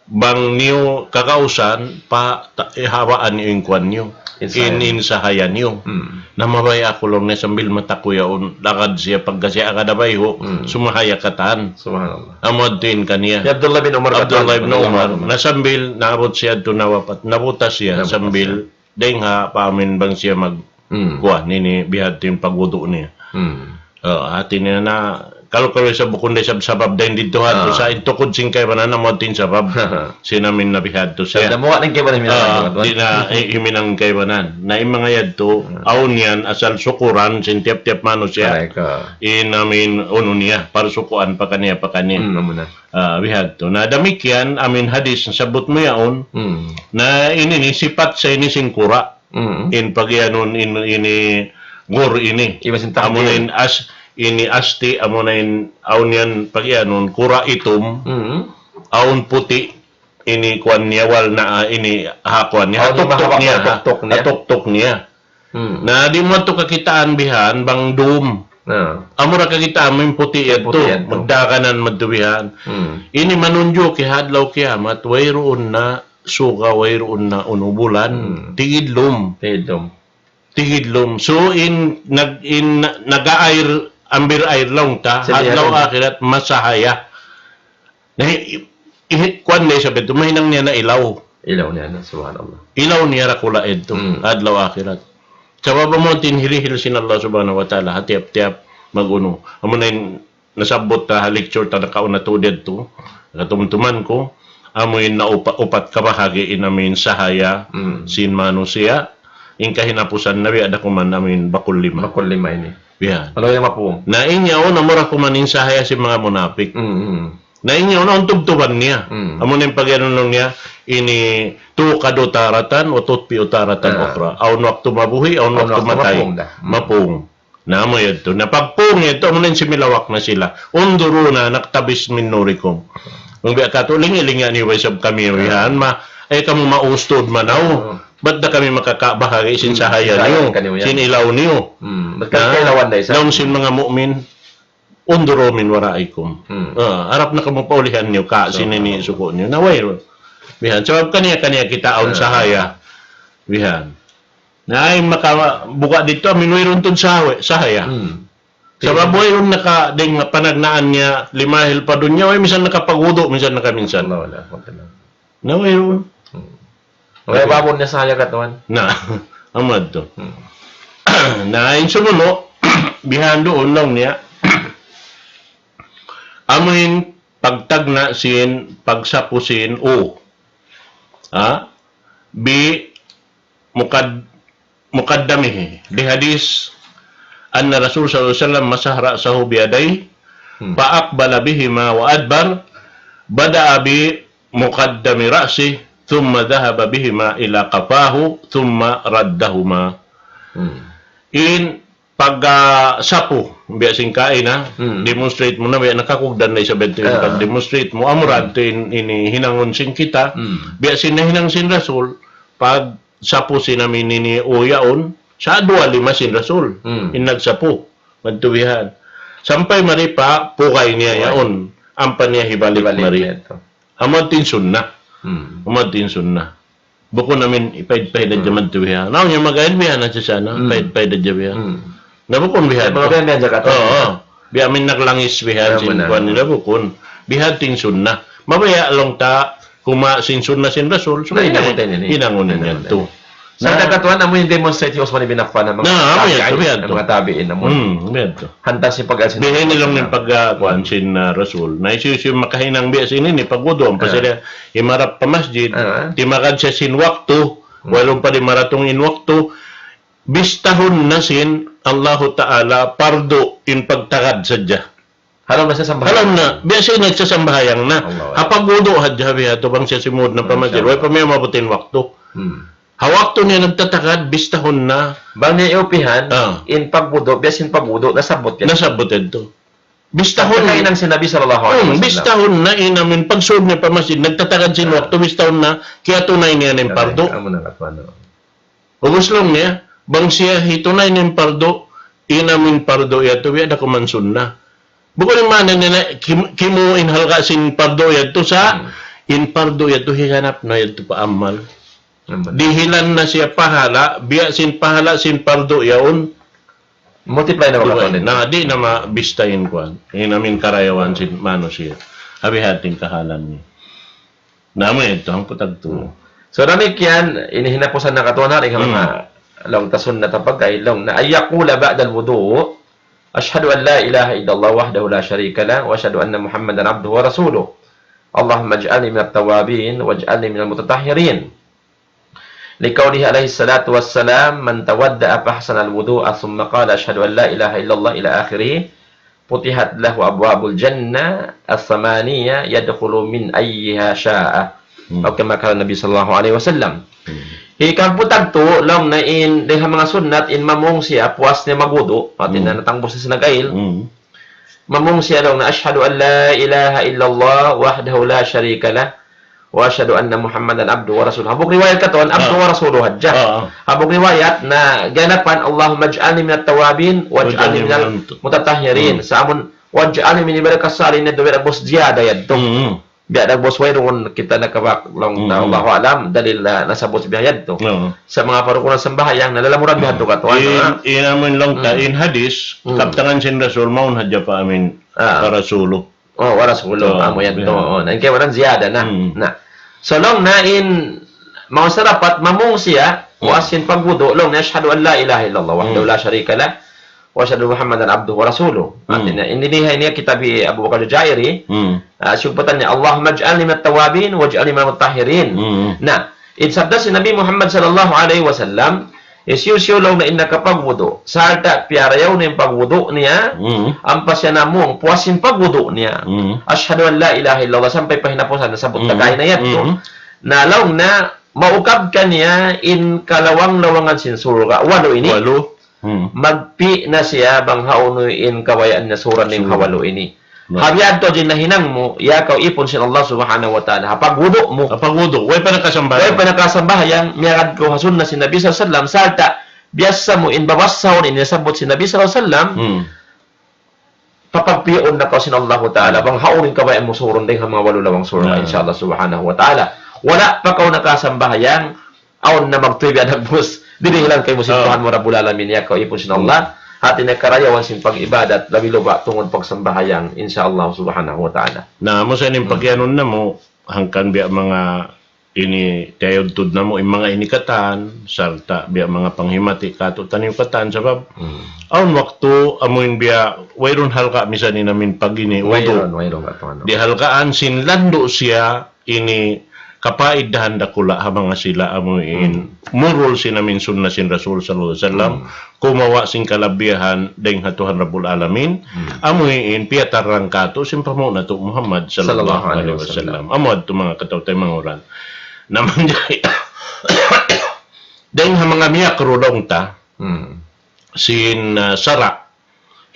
bang niyu kagausan, pa, ta, ihawaan niyu in kuwan niyu. In sahaya. In, in sahaya niyu. Hmm. Na mabaya' aku laung niya sambil mata ku yaun, lagad siya pagka siya agad bayhu', hmm, sumahaya katan. Subhanallah. Amu yadtu in kaniya. Hi Abdullah bin Umar Abdullah bin Umar. Na sambil naabut siya yadtu nawapat, nabutas siya. Nabutas sambil siya. Dayn ha pa amin bang siya mag-, hmm, kuwan, ini bihadtu in pagwudu' niya. Hmm. Oh, hati niya na, kalu-kalu isab bukun da isab sabab dayn didtu ha, ah, sa' in tukud sin kaibanan amu yadtu in sabab. Sin amin na bihadtu siya. Sa' damuwa' na in kaibanan, ah, minang kaibanan. Di' na, eh, himinang kaibanan. Na in manga yadtu, hmm, awn yan, asal sukuran, sin tiyap-tiyap manusiya'. Correct, ah. In amin, unu niya, parsukuan, pakaniya, pakaniya. Hmm, amu na. Ah, bihadtu. Na damikkiyan, amin hadis, nasabbut mu yaun. Hmm. Na ini ni, sipat sa ini sin kura'. Mm. In pagiyanun in, ini gur ini. Iban sin takdir. Amuna in as-, ini asti, amuna in awn yan pagiyanun, kura' itum, mm, awn puti', ini kuwan niya, wal na, ah, ini ha kuwan niya, awn ha tuktuk mahaba' niya, ha tuktuk niya. Ha tuktuk niya. Mm. Na di' mu yadtu kakitaan bihan, bang dum. Na. Amura kakitaan mu in puti' yadtu, puti' yadtu. Magdakanan madtu bihan. Mm. Ini manunjuki ha adlaw kiyamat, wayruun na suga, wayruun na unu bulan, hmm, tigidlum. Tigidlum. Tigidlum. So, in, nag-, in, nag-air, ambir air laung ta, ha adlaw akhirat, masahaya. Na, i-, i-, kuwan da isab yadtu, mahinang niya na ilaw. Ilaw niya na, subhanallah. Ilaw niya dakula' yadtu, hmm, ha adlaw akhirat. Sabab amu in hirihil sin Allah subhanahu wa ta'ala, ha tiyap-tiyap mag-unu. Amu na in nasabbut ta ha lecture ta nakauna tuud yadtu, katumtuman ku, amu in naupa-, upat kabahagi' in amu in sahaya, mm, sin manusiya', in kahinapusan na biya' da kuman amu in bakul lima. Bakul lima ini. Biya'. Laung niya mapung. Na in yaun amura kuman in sahaya sin manga munapik. Mm, mm. Na in yaun awn tubtuban niya. Mm. Amu na in pagiyanun laung niya, ini توقد تارة وتطفأ تارة أخرى. Ah. Awn waktu mabuhi', awn waktu matay. Awn waktu mapung da. Mm. Mapung. Na amu yadtu. Na pagpung yadtu, amu na in similawak na sila. انظرونا نقتبس من نوركم. Bang biya' katu', lingi'-lingi' niyu ba isab kami, ah, yan, ma-, ay kamu maustud manaw. Ah. Bat da kami makakabahagi' sin, hmm, sahaya niyu, sahaya niyu yan, sin ilaw niyu. Hmm. Bat kami kailawan da isab. Laung sin manga mu'min, انظروا من ورائكم. Hmm. Ah, harap na kamu pa ulihan niyu, ka, subhanallah, sin ini suku' niyu. Na wayruun. Bihan. Sabab kaniya-kaniya kita awn, ah, sahaya. Bihan. Na in makabuga' didtu, amu in wayruun tuud sahawi-, sahaya. Hmm. Sabab wayruun naka-, dayn ha panagnaan niya, limahil pa dunya, way minsan nakapagwudu', minsan nakaminsan. Allahu Akbar. Na wayruun. Hmm. Way babun niya sahaya katuan. Na, amu yadtu. Hmm. Na, in sumunu', bihan duun laung niya, amu in pagtagna' sin, pagsapu sin, u. Ha? Bi mukad-, مقدمه، لحديث أن الرسول صلى الله عليه وسلم مسح رأسه بيديه، hmm, فأقبل بهما وأدبر، بدأ بمقدم رأسه، ثم ذهب بهما إلى قفاه، ثم ردهما. Hmm. In pag, ah, sapu, biya' sin kaina, hmm, demonstrate mu na, biya' nakakugdan na isab yadtu in, ah, pag-demonstrate mu, amura, hmm, yadtu in, ini hinangun sin kita, hmm, biya' sin nahinang sin Rasul, pag sapu sin amu ini u yaun, sa' duwa lima sin Rasul, hmm, in nagsapu, madtu bihan. Sampay mari pa pugay niya, pugay, yaun, ampa niya hibalik, hibalik mari. Niya yadtu. Amu yadtu in sunnah. Hmm. Amu yadtu in sunnah. Bukun amu in ipaid-paid hadja, hmm, madtu bihan. Laung niya mag-aid bihan na siya sana, hmm, paid-paid hadja bihan. Hmm. Na bukun bihan. Bihan, bihan jakat. Oo, oo. Biya' amu in naglangis bihan, ah, sin kuwan nila bukun. Bihan yadtu in sunnah. Mabaya' laung ta, kuma sin sunnah sin Rasul, subay hinangun ta ini. Hinangun ta ini. Hinangun ta ini. Sa' na, katuan, amu in demonstrate hi Usman bin Affan, amu in tabi'in, biya' yadtu. Hmm, biya' yadtu. Hantang sin pag-, bihan ini laung in pag-, ah, kuwan sin, ah, Rasul. Na hisiyu-siyu makahinang biya' sin ini, pagwudu', ampa siya himarap pa masjid, ah, timagad siya sin waktu, hmm, wayruun pa di' maratung in waktu, bistahun na sin Allahu Ta'ala pardu in pagtagad sadja. Halaum na siya sambahayang. Halaum na, biya' siya nagsasambahayang na. Allahu Akbar. Ha pagwudu' hadja, biya' yadtu bang siya simud na pa masjid. Masha Allah. Way pa miya mabutin waktu. Hmm. Ha waktu niya nagtatagad, bistahun na. Bang niya iyupihan, ah, in pagwudu', biya' sin pagwudu', nasabbut yan. Nasabbut yadtu. Bistahun. Pagkahinang sin Nabi sallallahu alayhi wasallam. Hmm, bistahun na in amu in pagsud niya pa masjid, nagtatagad sin waktu, bistahun na, kiyatunay niya in pardu. Amu na katuan. Ubus laung niya, bang siya hitunay niya in pardu, in amu in pardu yadtu, biya' da kuman sunnah. Bukun in maana niya na, kim-, kimu in halga' sin pardu yadtu sa', hmm, In pardu yadtu higanap na yadtu pa amal. Amal. Dihilan na siya pahala, biya' sin pahala sin pardu yaun. Multiply na. Duwa, makapalit. Na, di' na mabista in kuwan. In amin karayawan sin manusiya'. Abi hati in kahalan niya. Na, amu yadtu, hangpu' tagtu. Hmm. So, damikkiyan, ini hinapusan na katuan hari, hmm, laung ta sunnat tapagkay, laung na, أن يقول بعد الوضوء: أشهد أن لا إله إلا الله وحده لا شريك له، وأشهد أن محمدا عبده ورسوله. اللهم اجعلني من التوابين واجعلني من المتطهرين. لقوله عليه الصلاة والسلام: من توضأ فأحسن الوضوء ثم قال: أشهد أن لا إله إلا الله إلى آخره، فتحت له أبواب الجنة الثمانية يدخل من أيها شاء. Hmm. أو كما قال النبي صلى الله عليه وسلم. Hmm. Hikahangpu' tagtu, laung na in, dayn ha manga sunnat, in mamung siya, puas niya magwudu', hati niya, hmm, natangbus na sin nagail. Hmm. Mamung siya laung na, أشهد أن لا إله إلا الله وحده لا شريك له، وأشهد أن محمدا عبده ورسوله. Hambuuk riwayat katuan, عبده، ah، ورسوله hadja. Ah, ah. Hambuuk riwayat na ganapan, اللهم اجعلني من التوابين واجعلني من، واجعلني من، المتطهرين. Hmm. Sa' amun, واجعلني من عبادك الصالحين, yadtu biya' dagbus ziyada yadtu. Hmm. Biya' dagbus wayruun kita nakabak laung ta, hmm, Allahu a'lam, dalil na nasabbut biya' yadtu. Hmm. Sa' manga parukunan sambahayang, nalalamurad biya' yadtu katuan, in, ha? In amun laung ta, hmm, in hadis, hmm, kabtangan sin Rasul, mawn hadja pa amin, ah, pa Rasulu. Oh, wa rasulu. Oh, amu yan to. Yeah. Oh, na in kaibanan ziyada na. Hmm. Na. So, laung na in, maun sarapat, mamung siya, hmm, puas sin pagwudu', laung na, أشهد أن لا إله إلا الله وحده، hmm، لا شريك له، وأشهد أن محمدا عبده ورسوله. Hmm. Hati niya, in dihil niya kitab hi Abu Bakar Jazairi, hmm, ah, siyumpatan niya, اللهم اجعلني من التوابين واجعلني من المتطهرين. Hmm. Na, in sabda sin Nabi Muhammad sallallahu alayhi wasallam, hisiyu-siyu laung na in nakapagwudu', sarta' piyarayaw niya in pagwudu' niya, mm, ampa siya namung puas sin pagwudu' niya. Mm. أشهد أن لا إله إلا الله, sampay pa hinapusan na sabbut, mm, ta kaina yadtu. Mm. Na laung na maukab kaniya in kalawang-lawangan sin surga'. Walu ini. Walu. Mm. Magpi' na siya bang hawnu in kabayaan niya suran ning, sura, hawalu ini. Right. Ha biya' yadtu in nahinang mu, ya kaw ipun sin Allah Subhanahu wa Ta'ala. Ha pagwudu' mu. Ha pagwudu'. Way pa nakasambahayang. Way pa nakasambahayang, miyagad kaw ha sunna sin Nabi sallallahu alayhi wasallam, sarta' biyasa mu in babassahun in nasabbut sin Nabi sallallahu alayhi wasallam, hmm, papagpi'un na kaw sin Allahu Ta'ala, hmm, bang hawnu in kabayaan mu surun dayn ha manga walu lawang surga', nah, insha Allah Subhanahu wa Ta'ala. Wala' pa kaw nakasambahayang, awn na magtuy biya' dagbus. Dihilan kaymu sin, oh, Tuhan mu Rabbul Alamin, ya kaw ipun sin Allah. Hmm. Hati niya karayawan sin pag-ibadat, labi-labi tungud pagsambahayang, insha Allah Subhanahu wa Ta'ala. Na, amu sa in, hmm, pagiyanun namu', hangkan biya' manga ini tiyayudtud namu', in manga ini katan, sarta' biya' manga panghimati katu'taniyu katan, sabab, hmm, awn waktu, amu in biya', wayruun halga' misan in amin pag ini, wayruun, wudu'. Wayruun katan, no. Di' halgaan sin landu' siya, ini kapaidahan dakula' ha manga sila amu in, hmm, murul sin amin sunna sin Rasul sallallahu alayhi wasallam, hmm, kumawa' sin kalabihan dayn ha Tuhan Rabbul Alamin, hmm, amu in piyatarrang katu' sin panghu' natu' Muhammad sallallahu alayhi wasallam. Sallallahu alayhi wasallam. Amu yadtu manga kataw-taymanghuran. Na manjari, dayn ha manga miyakruh laung ta, hmm, sin, ah, sara',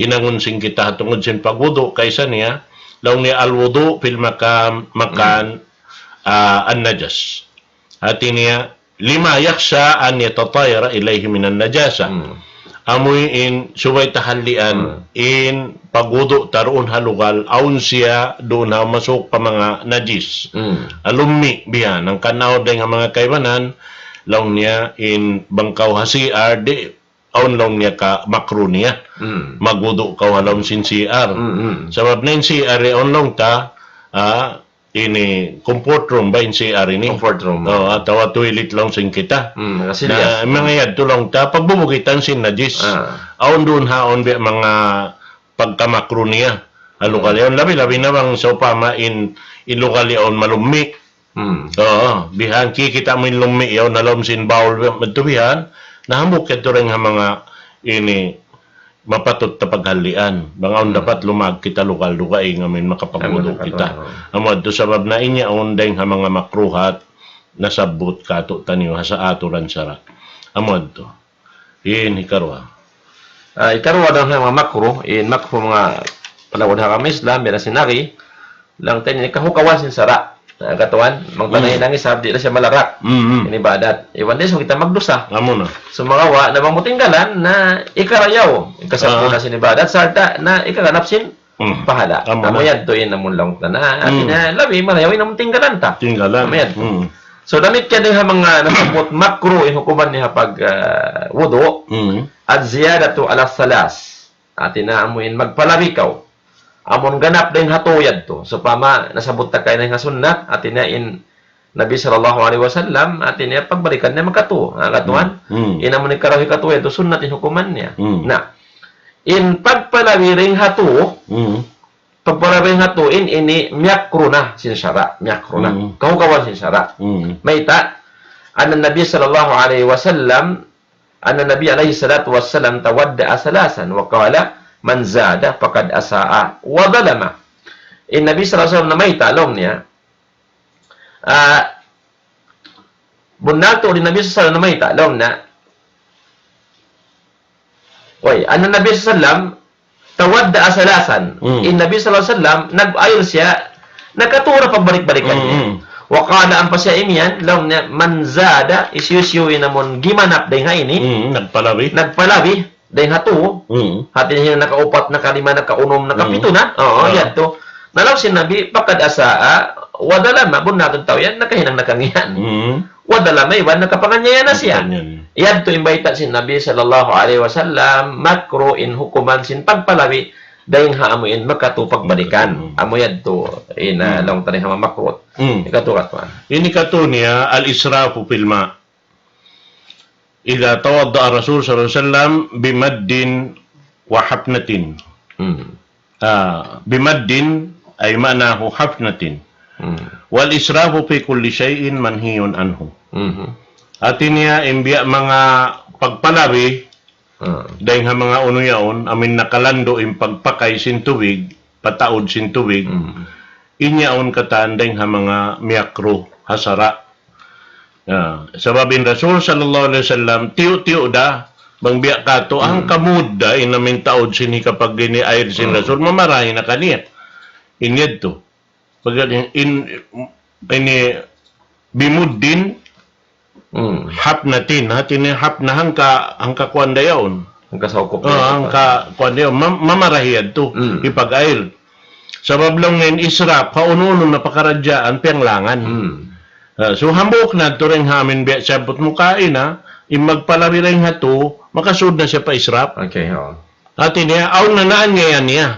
hinangun sin kita ha tungud sin pagwudu', kaysa niya, laung niya الوضوء في المكان، مكان، hmm, ah, النجس. Hati niya, لما يخشى أن يتطاير إليه من النجاسة. Hmm. Amu in subay tahalian, hmm, in pagwudu' ta duun ha lugal, awn siya duun ha masuuk pa manga najis. Hmm. Lummi' biya', hangkan awn dayn ha manga kaibanan, laung niya in bang kaw ha C R, di' awn laung niya kamakruh niya. Mm. Magwudu' kaw ha lawm sin C R. Mm, mm. Sabab na in C R yaun laung ta, ah, ini comfort room ba in C R ini? Comfort room. Oh, atawa toilet laung sin kita. Mm, kasi na, manga yadtu laung ta, pagbubukitan sin najis. Ah. Awn duun ha, awn biya' manga pagkamakruh niya. Ha lugal yaun, labi-labi na bang sawpama in, in lugal yaun malummi'. Hmm. Oo, bihan kikita' mu in lummi' yaun ha lawm sin bowl, madtu bihan, na hambuuk yadtu dayn ha manga ini mapatut ta paghalian. Bang awn, hmm, dapat lumag kita lugal dugaing amin makapagwudu' kita. Amin, oo. Amu yadtu sabab na in yaun dayn ha manga makruhat nasabbut katu'taniyu ha sa aturan sara'. Amu yadtu. In hikaruwa. Ah, hikaruwa dayn ha manga makruh, in makruh manga palaud ha agama Islam, biya' na sin ari, laung ta ini kahukawan sin sara'. Ah, katuan, bang ta, hmm, nahinang isab, di' na siya malarak. Hmm, hmm. In ibadat. Iban di' sa kita magdusa. Amu na. Sumagawa' na bang mu tinggalan, na hikarayaw, hikasampurna', ah, sin ibadat, sarta' na hikaganap sin Hmm. Pahala. Amu na. Amu yan tuud in amun laung ta na. Hmm. Hati niya, labi, marayaw in amun tinggalan ta. Tinggalan. Amu yan. Hmm. So, damikkiyan dayn ha manga nasabbut makruh in hukuman niya ha pag, ah, wudu. Hmm. الزيادة على الثلاث. Hati niya amu in magpalabi kaw. Amun ganap dayn ha tū yadtu. Sawpama nasabbut ta kaina dayn ha sunnat, hati niya in Nabi sallallahu alayhi wasallam, hati niya pagbalikan niya makatū. Ha, katuan? Hmm. Hmm. In amun hikaraw hikatū yadtu sunnat in hukuman niya. Hmm. Na, in pagpalabi dayn ha tū, hmm, pagpalabi dayn ha tū in ini miyakruh na sin sara', miyakruh na. Hmm. Kahugawan sin sara'. Hmm. Mayta', أن النبي صلى الله عليه وسلم أن النبي عليه الصلاة والسلام توضأ ثلاثا وقال: من زاد فقد أساء وظلم. In Nabi sallallahu alayhi wasallam namayta' laung niya, ah, bunnal tuud in Nabi sallallahu alayhi wasallam namayta' laung niya. Way, أن النبي صلى الله عليه وسلم توضأ ثلاثا. Hmm. In Nabi sallallahu alayhi wasallam, nag-ayil siya, nakatū ra pagbalik-balikan niya. Hmm. وقال, ampa siya imiyan, laung niya, من زاد, hisiyu-siyu in amun gimanap dayn ha ini. Hmm, nagpalabi. Nagpalabi, dayn ha tū. Hmm. Hati niya nakaupat, nakalima, nakaunum, nakapitu na. Hmm. Oo, ah, yadtu. Na laung sin Nabi, فقد أساء وظلم, bunnal tuud in tau yan, nakahinang na kangīan. Hmm. وظلم, iban nakapanganiaya na siya. Nakapanganiaya. Yadtu in bayta' sin Nabi sallallahu alayhi wasallam, makruh in hukuman sin pagpalabi, dayn ha amu in makatū pagbalikan. Hmm. Amu yadtu, in, ah, hmm, laung ta dayn ha manga makruh. Hmm. Hikatū, katuan. Ini hikatū niya, الإسراف في الماء. إذا توضأ الرسول صلى الله عليه وسلم بمد وحفنة. Hmm. Ah, بمد أي معناه حفنة. Hmm. والإسراف في كل شيء منهي عنه. Mhm. Hati niya, in biya' manga pagpalabi, ah, dayn ha manga unu yaun, amu in nakalandu' in pagpakay sin tubig, pataud sin tubig, hmm, in yaun katan dayn ha manga miyakruh ha sara'. Ah, sabab in Rasul sallallahu alayhi wasallam, tiyu'-tiyu' da, bang biya' katu', hmm, hangka mud da, in amu in taud sin hikapag-ini ayil sin, hmm, Rasul, mamarahi na kaniya. In yadtu. Pagka in, in, ini, بمد, hmm, حفنة, hati niya hafna hangka, hangka kuwan da yaun. Hangka saukup. Ah, hangka kuwan da yaun. Mam-, mamarahi yadtu, hmm, hipag-ayil. Sabab laung in israf, ha unu-unu na pakaradjaan, piyanglangan. Hmm. Ah, so, hambuuk na tuud dayn ha amu in biya' sabbut mu kaina, in magpalabi dayn ha tū, makasud na siya pa israf. Okay, oo. Hati niya, awn na naanyayan niya.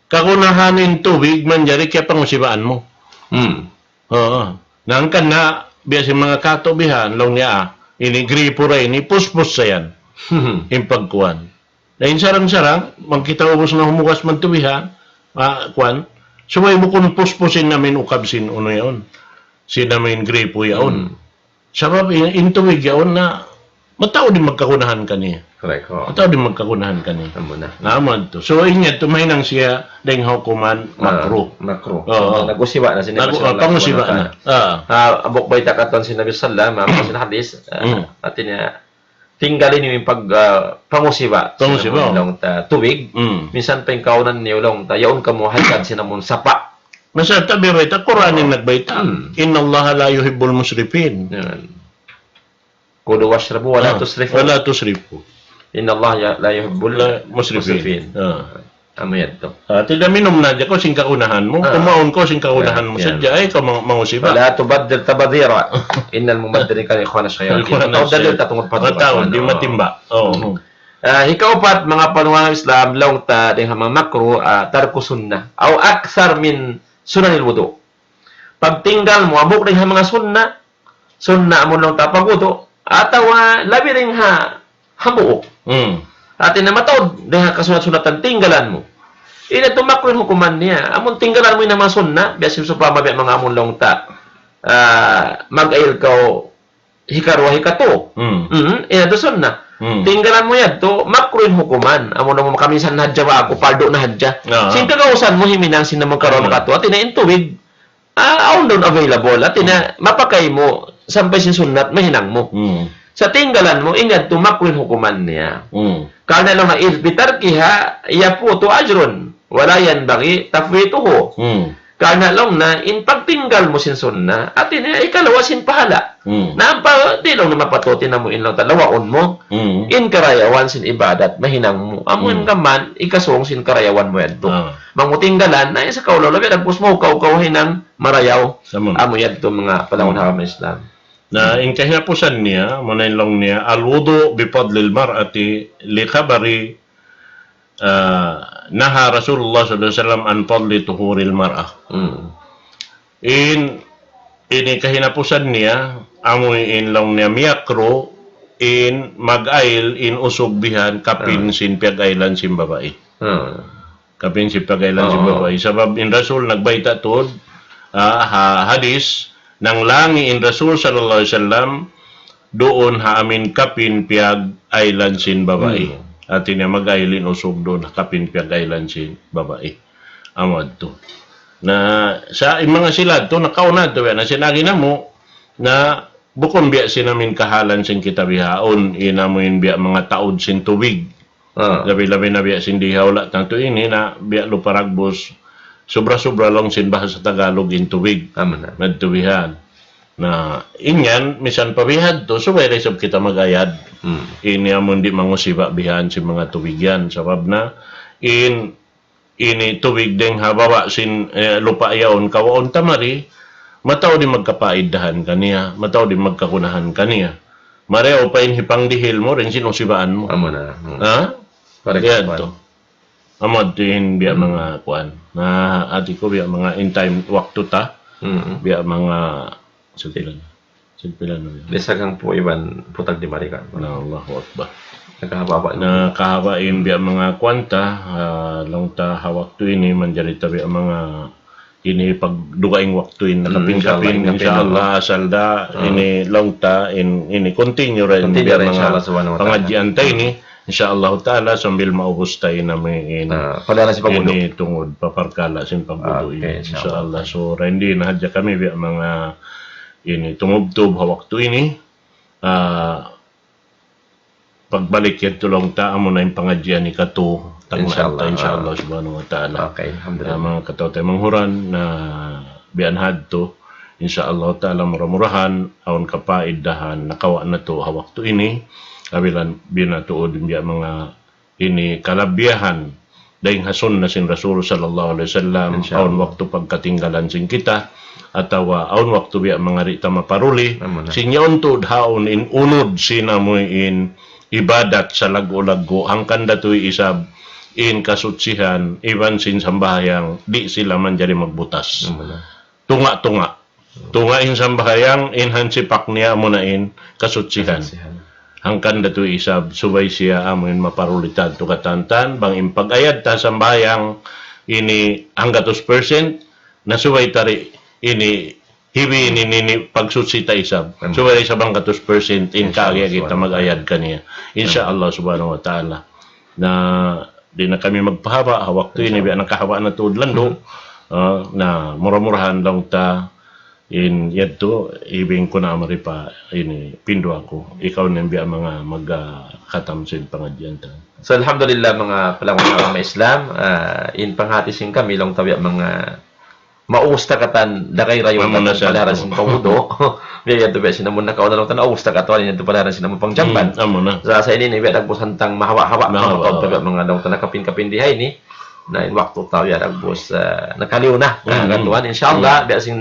Kagunahan in tubig manjari kiyapangusibaan mu. Hmm. Oo. Na hangkan na, biya' sin manga katu' bihan, laung niya, ah, ini gripo ra ini, puspus sa yan. In pagkuwan. Na in sarang-sarang, bang kita ubus na humugas madtu bihan, ah, kuwan, subay bukun puspusin na amu in ukab sin unu yaun. Sin amu in gripo yaun. Hmm. Sabab in, in tubig yaun na mataud in magkagunahan kaniya. Correct, oo. Mataud in magkagunahan kaniya. Amu na. Na, amu yadtu. So, in yadtu mahinang siya dayn ha hukuman, ah, makruh. Makruh. Oo. So, nag-usiba na siya. Nag-, ah, pangusiba na. Ah. Ah, hambuuk bayta' katan sin Nabi sallam, ah, sin hadis, ah, hmm, hati niya, tinggali niyu in pag, ah, pangusiba. Pangusiba. Sin laung ta tubig. Hmm. Minsan pa in kaawnan niyu laung ta, yaun kamu ha higad sin amun sapa'. Masa tabi bayta', Qur'an in nagbayta'. Hmm. إن الله لا يحب المسرفين. Yan. كلوا واشربوا ولا تسرفوا. ولا تسرفوا. إن الله لا يحب المسرفين. Ah. Amu yadtu. Ah, hati niya minum na hadja kaw sin kagunahan mu, ah, kumaun kaw sin kagunahan mu, yan, sadja, ay, kaw mang-, mangusiba. ولا تبذر تبذيرا. إن المبذرين كانوا إخوان الشياطين. إخوان الشياطين. Mataud dalil ta tungud pa mataud, di' matimba. Oo. Ah, hikaupat, manga panuwang Islam, laung ta, dayn ha manga makruh, ah, ترك سنة أو أكثر من سنن الوضوء. Pagtinggal mu, hambuuk dayn ha manga sunna, sunna amun laung ta pagwudu', atawa labi dayn ha hambuuk. Hmm. Hati niya mataud dayn ha kasunat-sunatan tinggalan mu. Ini tuud makruh in hukuman niya. Amun tinggalan mu in manga sunna, biya' sin sawpama biya' manga amun laung ta, ah, mag-ayil kaw hikaruwa, hikatū. Hmm. Hmm, ini tuud sunna. Hmm. Tinggalan mu yadtu, makruh in hukuman. Amun laung mu kaminsan na hadja ba aku, pardu na hadja. Ah. Sin kagausan mu, himinang sin amun karuwa, hmm, makatū. Hati niya in tubig, ah, awn da available. Hati niya, hmm, mapakay mu, sampay sin sunnat, mahinang mu. Hmm. Sa' tinggalan mu, ini yadtu makruh in hukuman niya. Hmm. Karna' laung niya, إذ بتركها يفوت أجر ولا ينبغي تفويته. Hmm. Karna' laung niya, in pagtinggal mu sin sunnat, hati niya, ikaluwa sin pahala'. Hmm. Na ampa, di' laung niya mapatut in amu in laung ta lawaun mu, Hmm. in karayawan sin ibadat, mahinang mu. Amu in Hmm. kaman, ikasung sin karayawan mu yadtu. Ah. Bang mu tinggalan, na in sa kaulaw, labi, tapus mu, kaw-kaw hinang marayaw. Sama. Amu yadtu manga palawan Hmm. ha agama Islam. Na in kahinapusan niya, muna in laung niya, الوضوء بفضل المرأة لخبر, ah, نهى رسول الله صلى الله عليه وسلم عن فضل طهور المرأة. Hmm. In, ini kahinapusan niya, amu in laung niya miyakru, in mag-ail, in usug bihan, kapin Ah. sin piyag-ailan sin babai. Hmm. Kapin sin piyag-ailan sin Oo. babai. Sabab in Rasul nagbayta' tuud, ah, ha hadis, nanglangi in Rasul sallallahu alayhi wasallam duun ha amin kapin piyag-ailan sin babai. Hmm. Hati niya mag-ail in usug duun ha kapin piyag-ailan sin babai. Amu yadtu. Na, sa' in manga sila yadtu, nakauna yadtu, biya' na sin agi namu', na bukun biya' sin amin kahalan sin kita bihaun, in amu in biya' manga taud sin tubig. Ah. Labi-labi na biya' sin di ha hula' ta tuud ini na biya' lupa dagbus, subra-subra laung sin bahasa Tagalog in tubig. Amu na. Madtu bihan. Na, in yan, misan pa bihadtu, subay da isab kita mag-ayad. Hmm. Ini amun di' mangusiba bihan sin manga tubig yan. Sabab na, in, ini tubig dayng ha baba' sin, eh, lupa' yaun kawaun ta mari, mataud in magkapaiddahan kaniya, mataud in magkagunahan kaniya. Marayaw pa in hipangdihil mu, dayn sin usibaan mu. Amu na. Hmm. Ha? Correct, Biya' kuwan. tu. Amu yadtu in biya' Hmm. manga kuwan. Na, hati ku biya' manga in time waktu ta, Hmm. biya' manga, sige lang. Sige lang, no, ya. Di' sa kang pu iban putag di' marikan. Na, Allahu Akbar. Nakahaba'-haba' na. Na kahaba' in biya' manga kuwan ta, ah, laung ta ha waktu ini manjari ta biya' manga ini pagdugaing waktu in Hmm, nakapin-kapin, inshallah, inshallah, asal da, Ah. ini laung ta, in, ini continue ra in Continue biya' ra, manga inshallah, subhanahu wa ta'ala. pangadjian ta ini, inshallah ta'ala, sambil maubus ta in amu in Ah, pagdara sin pagwudu'. Ini tungud pa parkala' sin pagwudu' Okay, ini. inshallah. Inshallah. So, dayn di na hadja kami biya' manga ini tumubtub ha waktu ini. Ah, pagbalik yadtu laung ta, amu na in pangadjian hikatu, tagnaan ta, Inshallah. inshallah, subhanahu wa ta'ala. Okay, Na alhamdulillah. manga kataw-taymanghuran, na biya' na hadtu, inshallah ta'ala, mura-murahan, awn kapaidahan, nakawa' natu' ha waktu ini, awilan bina tuud biya' manga ini kalabihan, dayng ha sunna sin Rasul sallallahu alayhi wasallam, Inshallah. Awn waktu pagkatinggalan sin kita, atawa awn waktu biya' manga di' ta maparuli, Amu na. sin yaun tuud ha yaun in unud sin amu in ibadat sa laggu'-laggu', hangkan da tuud isab in kasutsihan, iban sin sambahayang, di' sila manjari magbutas. Amu na. Tunga'-tunga'. Tunga' in sambahayang, in hansipak niya amu na in kasutsihan. Kasutsihan. Hangkan da tuud isab, subay siya amu in maparuli ta tuud katantan, bang in pag-ayad ta sambahayang ini hanggatus percent, na subay ta di' ini hiwi ini, ini pagsutsi ta isab. Amu. Subay isab hanggatus percent in Inshallah, kaagi kita subhanahu wa mag-ayad kaniya. Insha Allah subhanahu wa ta'ala. Na di' na kami magpahaba', ha waktu ini biya' nakahaba' na tuud landu'. Ah, na mura-murahan laung ta in yadtu, ibing ku na mari pa ini pindu aku. Ikaw na in biya' manga mag, ah, khatam sin pangadjian ta. So, alhamdulillah, manga palawan ha agama Islam, ah, in panghati sin kami, laung ta biya' manga maubus ta katan, dakay rayu' Amu na katan siya. Palaharan sin pagwudu'. Biya' yadtu biya' sin amun nakauna laung ta, naubus ta katan, yadtu Palaharan sin amun pangjamban. Hmm, amu na. Sa, sa ini, ini, biya' dagbus hantang mahaba'-haba', Mahaba'. mahaba', biya' manga laung ta nakapin-kapin di ha ini. Na in waktu ta, biya' dagbus, ah, nakaliyu na, Hmm, ah, hmm. katuan. Inshallah, Hmm. biya' sin,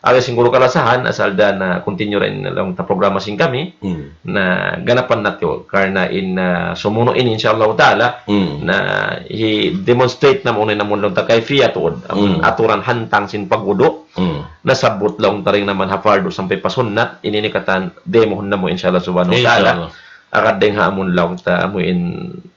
awi sin guru kalasahan, asal da na continue ra in laung ta programa sin kami. Hmm. Na ganapan natu'. Karna' in, ah, sumunu' ini, inshallah ta'ala, Hmm. na hi-demonstrate namu' in amun laung ta kayfiyat tuud, amun Hmm. aturan hantang sin pagwudu'. Hmm. Nasabbut laung ta dayn naman ha fardu sampay pa sunnat, ini ini katan demohun namu', inshallah subhanahu wa ta'ala. Inshallah. Agad dayn ha amun laung ta, amu in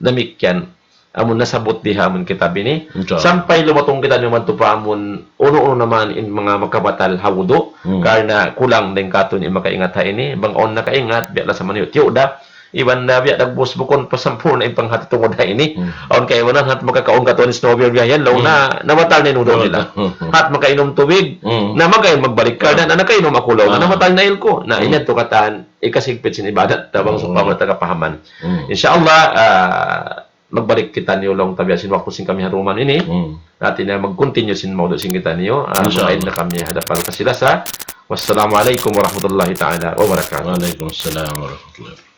damikkiyan, amun nasabbut di ha amun kitab ini. Inshallah. Sampay lumatung kita niyu madtu pa amun unu-unu naman in manga makabatal ha wudu'. Hmm. Karna' kulang dayn katu' in makaingat ha ini. Bang awn nakaingat, biya' la sa maniyu'-tiyu' da. Iban na biya' dagbus bukun pa sampurna' in panghati tungud ha ini. Hmm. Awn kaibanan, hat makakaun katu' in snowbeer biya' yan, laung na, nabatal na in wudu' nila. Nabatal. Hat makainum tubig, na makain magbalik. Karna' na nakainum aku laung na, nabatal na ilku'. Na, in yadtu katan, ikasigpit sin ibadat, tabang supama ta kapahaman. Hmm. Insha Allah, ah, magbalik kitaniyu laung ta biya' sin waktu sin kami ha dum ini. Hmm. Hati niya mag-continue sin mawdu' sin kitaniyu. Ah, Insha Allah. Makain na kami ha dapan kasi-lasa. Wassalamu alaykum warahmatullahi ta'ala wabarakatuh. Wa alaykum assalam warahmatullahi wabarakatuh.